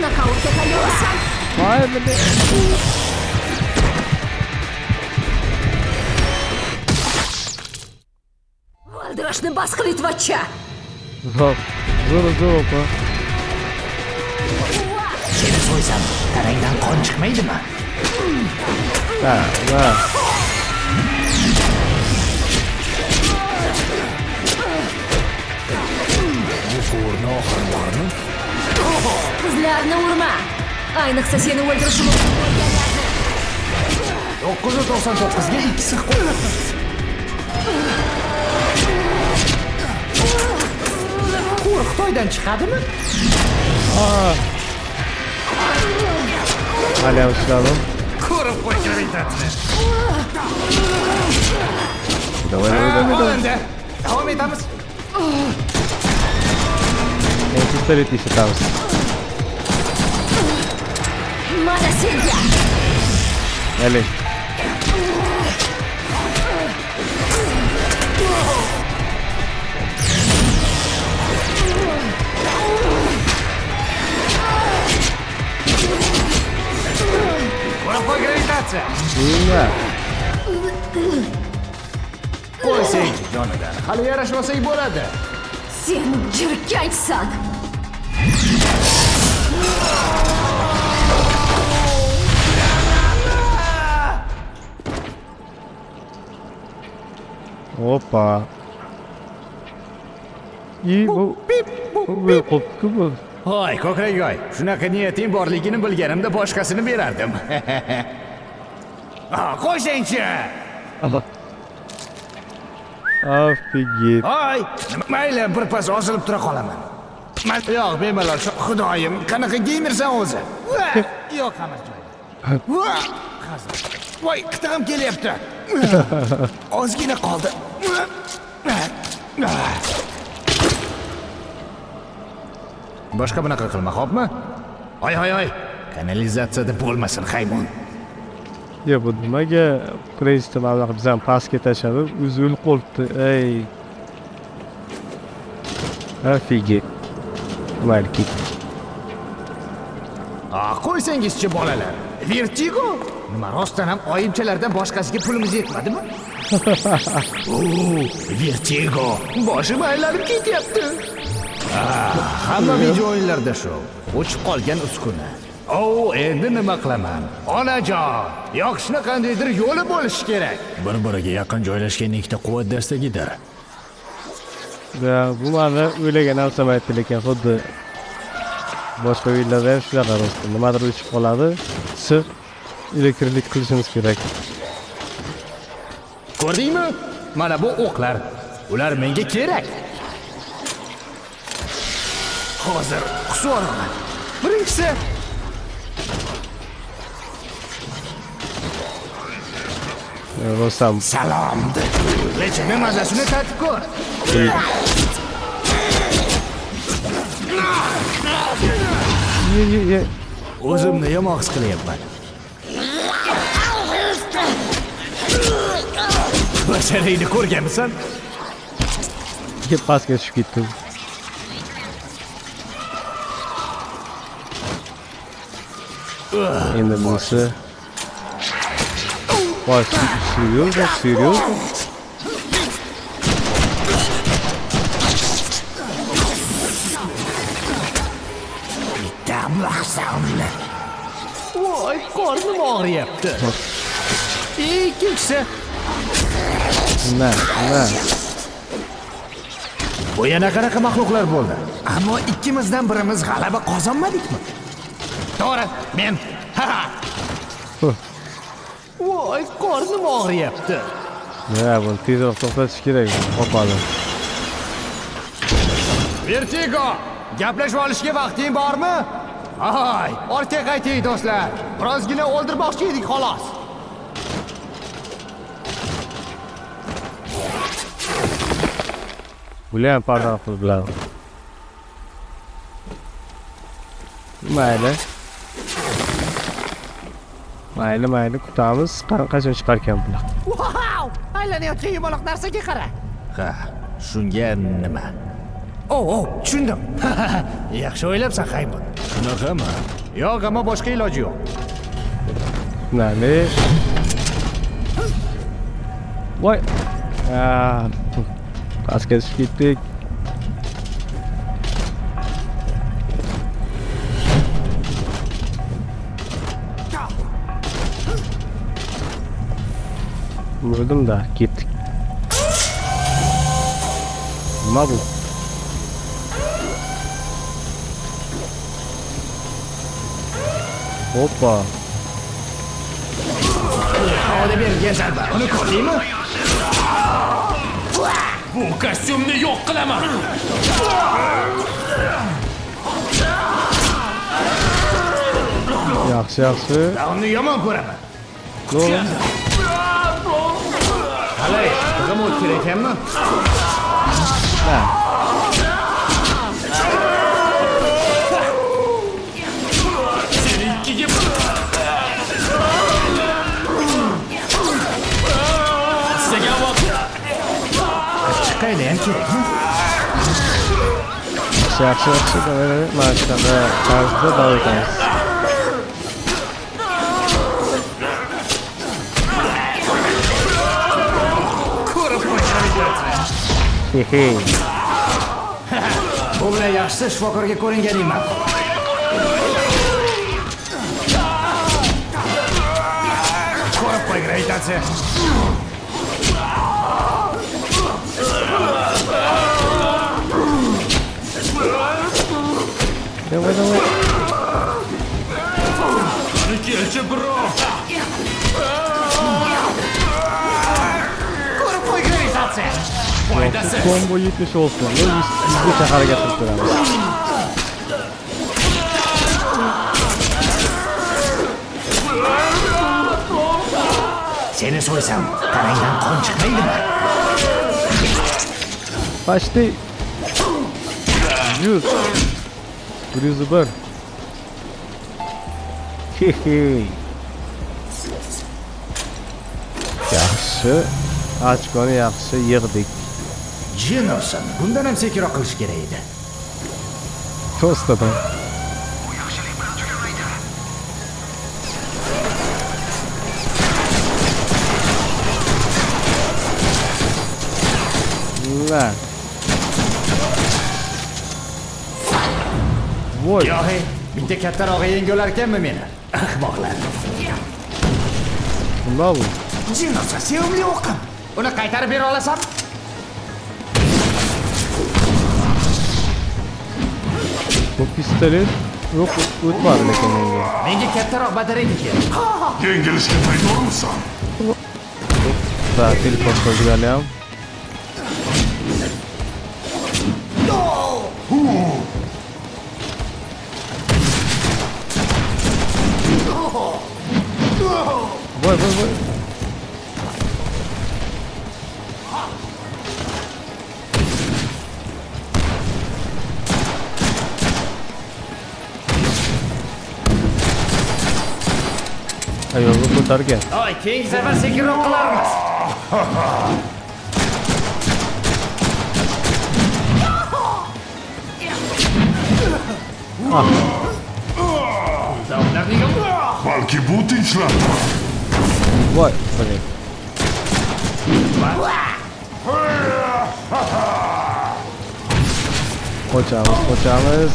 Nokautga tayyorsan. Voy, блин. O'ldirishni bas qil, itvachcha. Zo'r. Zo'r, zo'r opa. Seni so'ysam, tanangdan qon chiqmaydimi? Ha, ha. Bu quvurni oxiri bormi? Qizlarni urma. Ayniqsa seni o'ldirishi mumkin bo'lganlarni. 999 ga ikkisi qo'y. Quvur Xitoydan chiqadimi? Hali ham ishladim. Ko'rib qo'y gravitatsiya. Давай, давай, давай, давай. Endi davom etamiz. Endi pistolet ishlatamiz. Mana senga. Hali. Ko'rib qo'y gravitatsiya. Nima? Qo'ysang jonidan. Hali yarashmasak bo'ladi. Sen jirkanchsan. Hoppa. I bu bu qopti bu. Hoy, ko'kragoy, shunaqa niyating borligini bilganimda boshqasini berardim. Qo'ysangchi. Офигеть. Hoy, mayli, bir pas osilib tura qolaman. Yo'q, bemalol. Xudoyim, qanaqa geymersan o'zi? Yo'q, hammasi joyida. Hazil. Voy, qitig'im kelyapti. Ozgina qoldi. Boshqa bunaqa qilma, xo'pmi? Oy, oy, oy. Kanalizatsiyada bo'lmasin, hayvon. Yo, bu nimaga Crazy'ni mablag' bizdan pastga tashladi, o'zi o'lib qolibdi. Ey. Офигеть. Mayli, ketdik. Qo'ysangizchi bolalar. Vertigo? Nima, rostdan ham oyimchalardan boshqasiga pulimiz yetmadimi? Vertigo. Boshim aylanib ketyapti. Hamma video o'yinlarda shu. O'chib qolgan uskuna. Endi nima qilaman? Onajon, yoqishni qandaydir yo'li bo'lishi kerak. Bir-biriga yaqin joylashgan ikkita quvvat dastagidir. Da, bu mani o'ylagan narsam aytdi, lekin xuddi boshqa o'yinlarda ham shunaqa rost. Nimadir o'chib qoladi, sir elektrlik qilishimiz kerak. Ko'rdingmi? Mana bu o'qlar. Ular menga kerak. Hozir qusib yuboraman. Birinchisi. Rostam. Salom. Lechini mazasini tatib ko'r. Ye, ye, ye. O'zimni yomon his qilyapman. Basharangni ko'rganmisan? Pastga tushib ketdim. Endi bunisi. Voy, serios, serios. Bitta lahzamni. Voy, qornim og'riyapti. Ikkinchisi. Na, na. Bu yana qanaqa maxluqlar bo'ldi? Ammo ikkimizdan birimiz g'alaba qozonmadikmi? To'g'ri, men. Ha. Voy, qornim og'riyapti. Ya, buni tezroq to'xtatish kerak, opani. Vertigo, gaplashib olishga vaqting bormi? Ay, ortga qayting do'stlar. Birozgina o'ldirmoqchi edik xolos. Bular ham pardon qilib biladi. Mayli. Mayli, mayli, kutamiz. Qachon chiqar ekan bular? Wow! Aylanayotgan yumaloq narsaga qara. Ha, shunga nima? Oh, tushundim. Yaxshi o'ylabsan, Haymun. Shunaqami? Yo'q, ammo boshqa iloji yo'q. Nani? Voy. Pastga tushib ketdik. O'ldim-da, ketdik. Nima bu? Hoppa. Havoda berilgan zarba. Uni ko'rdingmi? Bu kostyumni yo'q qilaman. Yaxshi, yaxshi. Uni yomon ko'raman. Qalay, tig'im o'tkir ekanmi? Ha. Seni ikkiga istagan vaqt Chiqayli ham kerakmi? Yaxshi, yaxshi, yaxshi. Mana shunaqa tarzda davom etamiz. Ko'rib qo'y. Bu bilan yaxshisi shifokorga ko'ringaning ma'qul. Ko'rib qo'y, gravitatsiya. Давай, давай. Kelchi, bro. Ko'rib qo'y, gravitatsiya. Foydasiz. Combo 76. Yuzgacha harakat qilib ko'ramiz. Seni so'ysam, tanangdan qon chiqmaydimi? Почти 100. 101. Hehe. Yaxshi. Ochkoni yaxshi yig'dik. Jinovsan, bundan ham sekinroq qilish kerak edi. To'stadan. La. Voy. Yo'q, bitta kattarog'i yenga olarkanmi meni? Ahmoqlar. Nima bu? Jinovsan, sevimli o'qim. Uni qaytarib bera olasan? Bu pistolet yo'q, o'tmadi lekin menga. Menga kattaroq batareyka kerak. Yengilishga tayyormisan? Va teleport qilgani ham. Voy, voy, voy. Ayolga ko'targan. Oy, keyingi safar sekinroq qilarmiz. Balki bu tinchlanadi. Voy, блин. Qochamiz, qochamiz.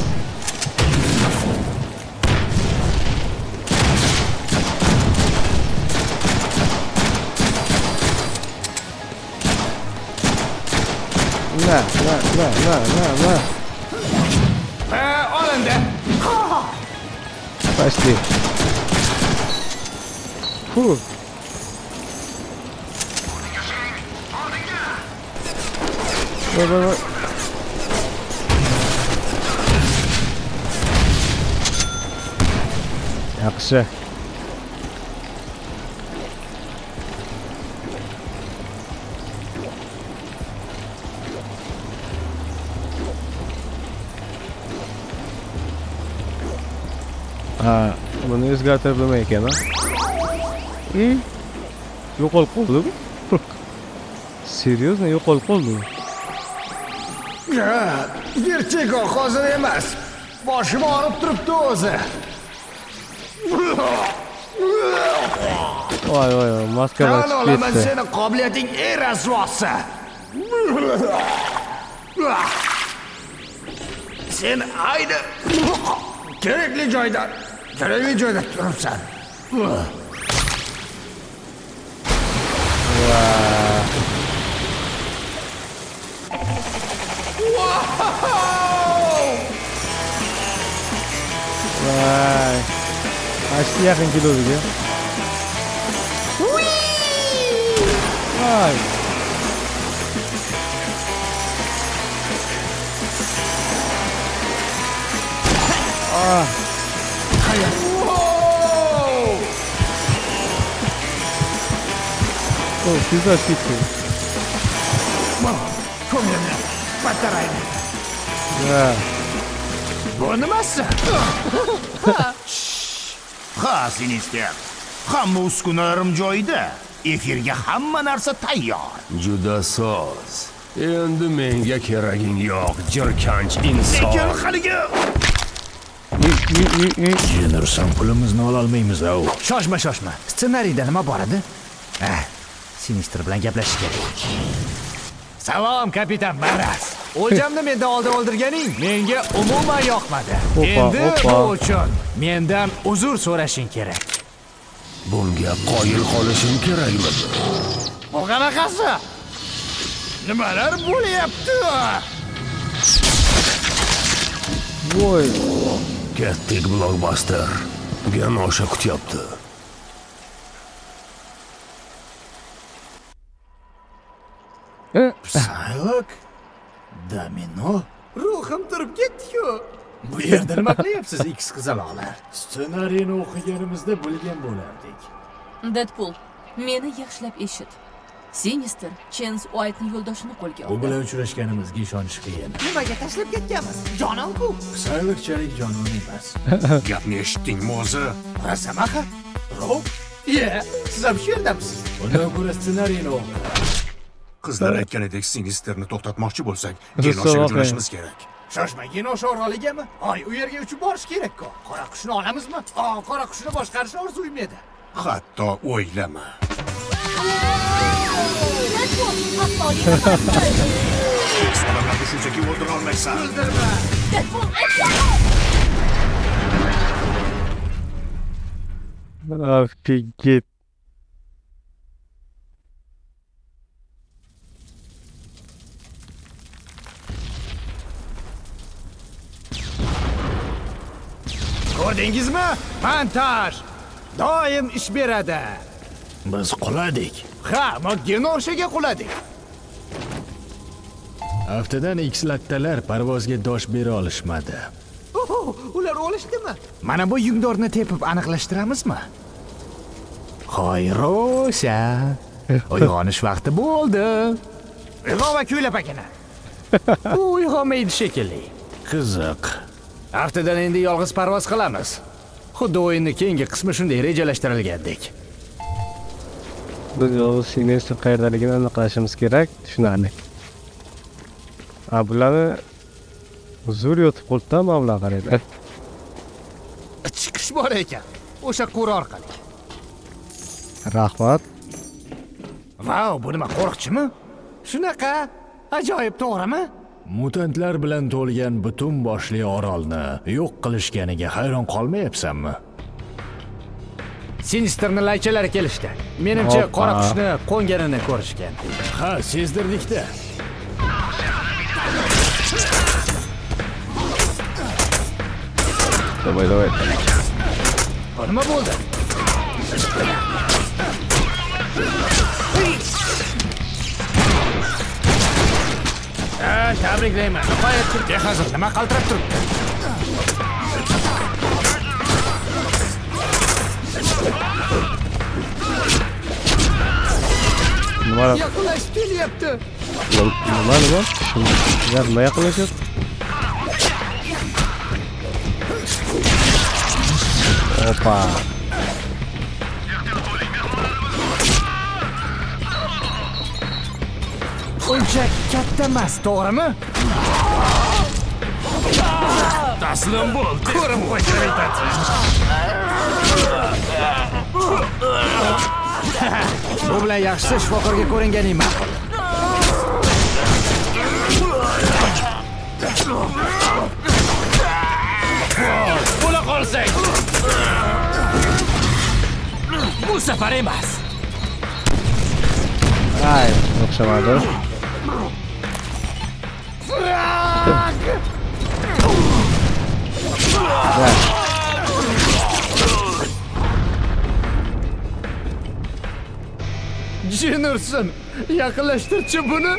Na, na, na, na, na, na. Olindi. Пошли. Фу. Voy, voy, voy. Yaxshi. Ha, buni o'zgartirib bo'lmay ekan, ha? Yo'qolib qoldimi? Серьезно, yo'qolib qoldimi? Vertigo hozir emas. Boshim og'rib turibdi o'zi. Voy, voy, voy, maskadan Tan chiqib olaman ketdi. seni qobiliyating eng rasvosi. Sen ayni kerakli joyda, kerakli joyda turibsan. Voy. Mana shu yaqin keluvdik ya. Voy. Ah. Oh, tezlashib ketdi. Ko'nglimni pataraydi. Ha. Bu nimasi? Ha, Sinister. Hamma uskunalarim joyida. Efirga hamma narsa tayyor. Juda soz. Endi menga keraging yo'q, jirkanch inson. Lekin haligi Jin ursam pulimizni ololmaymiz au. Shoshma, shoshma. Ssenariyda nima bor edi? Ah, Sinister bilan gaplashish kerak. Salom, kapitan Maras. O'ljamni mendan oldin o'ldirganing menga umuman yoqmadi. Endi bu uchun mendan uzr so'rashing kerak. Bunga qoyil qolishim kerakmidi? Bu qanaqasi? Nimalar bo'lyapti? Voy. Ketdik blockbuster. Genosha kutyapti. Psylocke? Domino? Ruhim turib ketdi-ku. Bu yerda nima qilyapsiz, X qizaloqlar? Ssenariyni o'qiganimizda bilgan bo'lardik. Deadpool, meni yaxshilab eshit. Sinister Chance White'ning yo'ldoshini qo'lga U oldi. bilan uchrashganimizga ishonish qiyin. Nimaga tashlab ketganmiz? Jonon-ku. Psylocke'chalik jonon emas. Gapni eshitdingmi o'zi? Rosamaxa? Rob? Ye, siz ham shu yerdamisiz? Undan ko'ra ssenariyni o'qi. Qizlar aytganidek Sinisterni to'xtatmoqchi bo'lsak, Russo Genoshaga voqea. jo'nashimiz kerak. Shoshma, Genosha oraligami? Oy, u yerga uchib borish kerak-ku. Qora qushni olamizmi? Qora qushni boshqarish orzuyim edi. Hatto o'ylama. Odamlarni shunchaki o'ldira olmaysan. O'ldirma. Офигеть. Ko'rdingizmi? Montaj doim ish beradi. Biz quladik. Ha, ammo Genoshaga quladik. Haftadan X lattalar parvozga dosh bera olishmadi. Ular o'lishdimi? Mana bu yungdorni tepib aniqlashtiramizmi? Hoy Rosa. Uyg'onish vaqti bo'ldi. Uyg'on va kuylab akana. U uyg'onmaydi shekilli. Qiziq. Haftadan endi yolg'iz parvoz qilamiz. Xuddi o'yinning keyingi qismi shunday rejalashtirilgandek. Biz yolg'iz Sinestr qayerdaligini aniqlashimiz kerak, tushunarli. A bularni zo'r yotib qo'ldan mana bular qaranglar. Chiqish bor ekan. O'sha quvur orqali. Rahmat. Vau, bu nima qo'riqchimi? Shunaqa ajoyib, to'g'rimi? Mutantlar bilan to'lgan butun boshli orolni yo'q qilishganiga hayron qolmayapsanmi? Sinisterni laychalari kelishdi. Menimcha, qora qushni qo'nganini ko'rishgan. Ha, sezdirdik-da. Давай, давай. Bu nima bo'ldi? Tabriklayman. Nihoyat Turkiya hozir nima qaltirab turibdi? Nima? Yaqinlashib kelyapti. Nima nima? Nima yaqinlashyapti? Opa. Uncha katta emas, to'g'rimi? Taslim bo'l. Ko'rib qo'y, gravitatsiya. Bu bilan yaxshisi shifokorga ko'ringaning ma'qul. Bo'la qolsang. Bu safar emas. Ay, o'xshamadi. Frank! Jin ursin. Yaqinlashtirchi buni.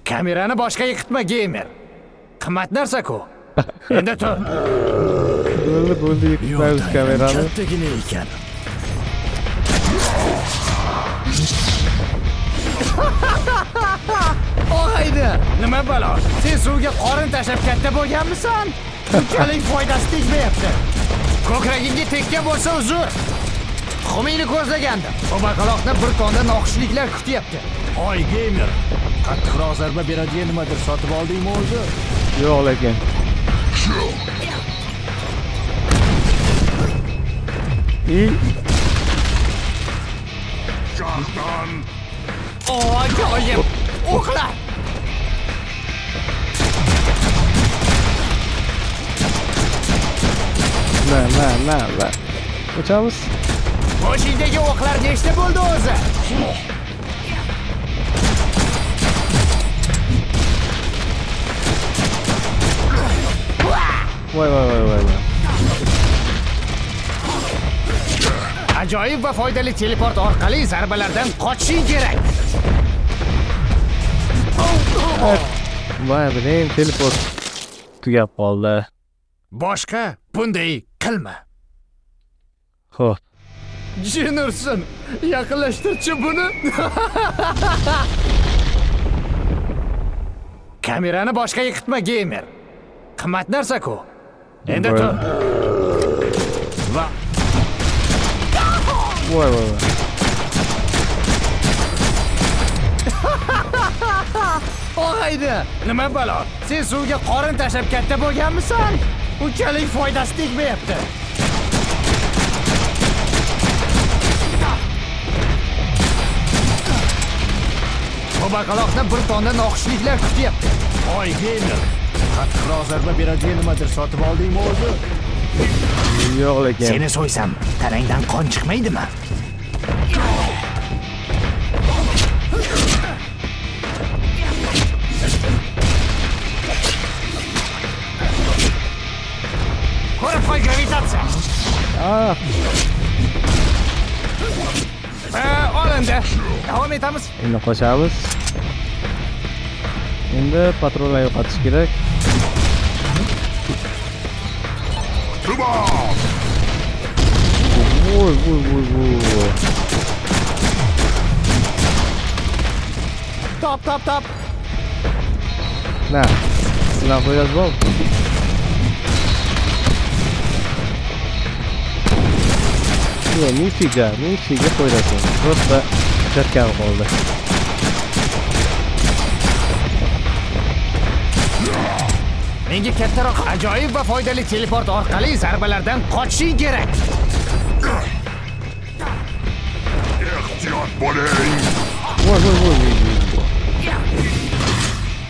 Kamerani boshqa yiqitma, gamer. Qimmat narsa-ku. Endi tur. Bo'ldi, bo'ldi, yiqitmaymiz kamerani. Kattagina ekan. Og'ayni, nima balo? Sen suvga qorin tashlab katta bo'lganmisan? Bunchalik foydasi tegmayapti. Ko'kragingga tekkan bo'lsa uzr. Tuxumingni ko'zlagandim. Bu baqaloqni bir tonda noxushliklar kutyapti. Oy gamer, qattiqroq zarba beradigan nimadir sotib oldingmi o'zi? Yo'q lekin. Jahdan. Ajoyib! O'qlar! Na, na, na, na. Uchamiz. Boshingdagi o'qlar nechta bo'ldi o'zi? Voy, voy, voy, voy, voy. Ajoyib va foydali teleport orqali zarbalardan qochishing kerak. Voy, biling, teleport tugab qoldi. Boshqa bunday qilma. Xo'p. Jin ursin, yaqinlashtirchi buni. Kamerani boshqa yiqitma, gamer. Qimmat narsa-ku. Endi tur. Va Voy, voy, voy. Og'ayni, nima balo? Sen suvga qorin tashlab katta bo'lganmisan? Unchalik foydasi tegmayapti. Bu baqaloqni bir tonda noxushliklar kutyapti. Oy gamer, qattiqroq zarba beradigan nimadir sotib oldingmi o'zi? Yo'q lekin. Seni so'ysam, tanangdan qon chiqmaydimi? Ko'rib qo'y, gravitatsiya. Ah. Olindi. Davom etamiz. Endi qochamiz. Endi patronlarni yo'qotish kerak. Voy, voy, voy, voy. Top, top, top. Na. Sizlar qo'yasiz bor. Не, нифига, нифига qo'yasiz. Просто chatgan qoldi. Menga kattaroq ajoyib va foydali teleport orqali zarbalardan qochishing kerak. Ehtiyot bo'ling. Voy, voy, voy, voy.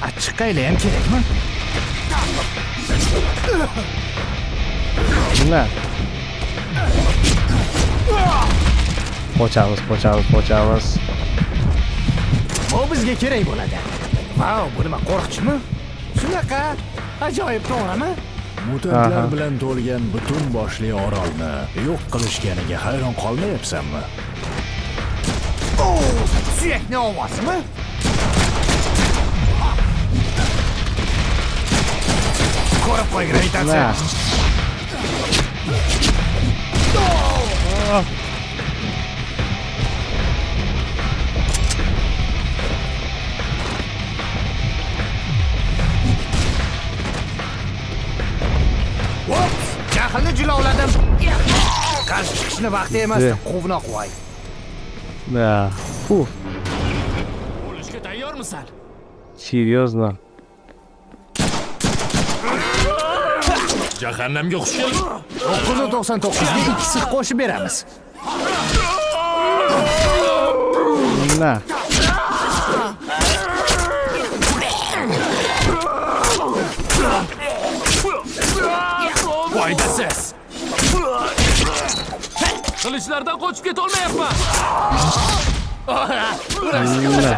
Achchiqqayla ham kerakmi? Na. Qochamiz, qochamiz, qochamiz. Bu bizga kerak bo'ladi. Vau, bu nima, qo'rqchimi? Shunaqa ajoyib, to'g'rimi? Mutantlar bilan to'lgan butun boshli orolni yo'q qilishganiga hayron qolmayapsanmi? Suyakni ovozimi? Ko'rib qo'y, gravitatsiya. Whoops! Jahlni jilovladim. Qarshi chiqishni vaqti emasdi, quvnoq voy. Da. Uf. O'lishga tayyormisan? Серьезно. Jahannamga xush kelib. 999 ga ikkisi qo'shib beramiz. Na. Foydasiz. Qilichlardan qochib keta olmayapman. Na.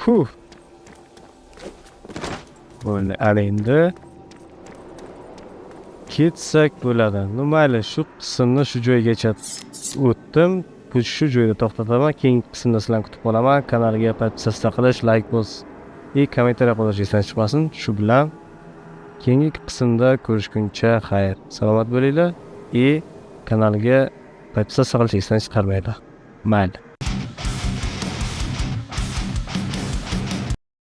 Huh. Bo'ldi, ana endi ketsak bo'ladi. Ну mayli, shu qismni shu joygacha o'tdim. Bu shu joyda to'xtataman. Keyingi qismda sizlarni kutib qolaman. Kanalga podpisatsiya qilish, like bos va kommentariya qoldirish esdan chiqmasin. Shu bilan keyingi qismda ko'rishguncha xayr. Salomat bo'linglar va kanalga podpisatsiya qilish esdan chiqarmanglar. Mayli.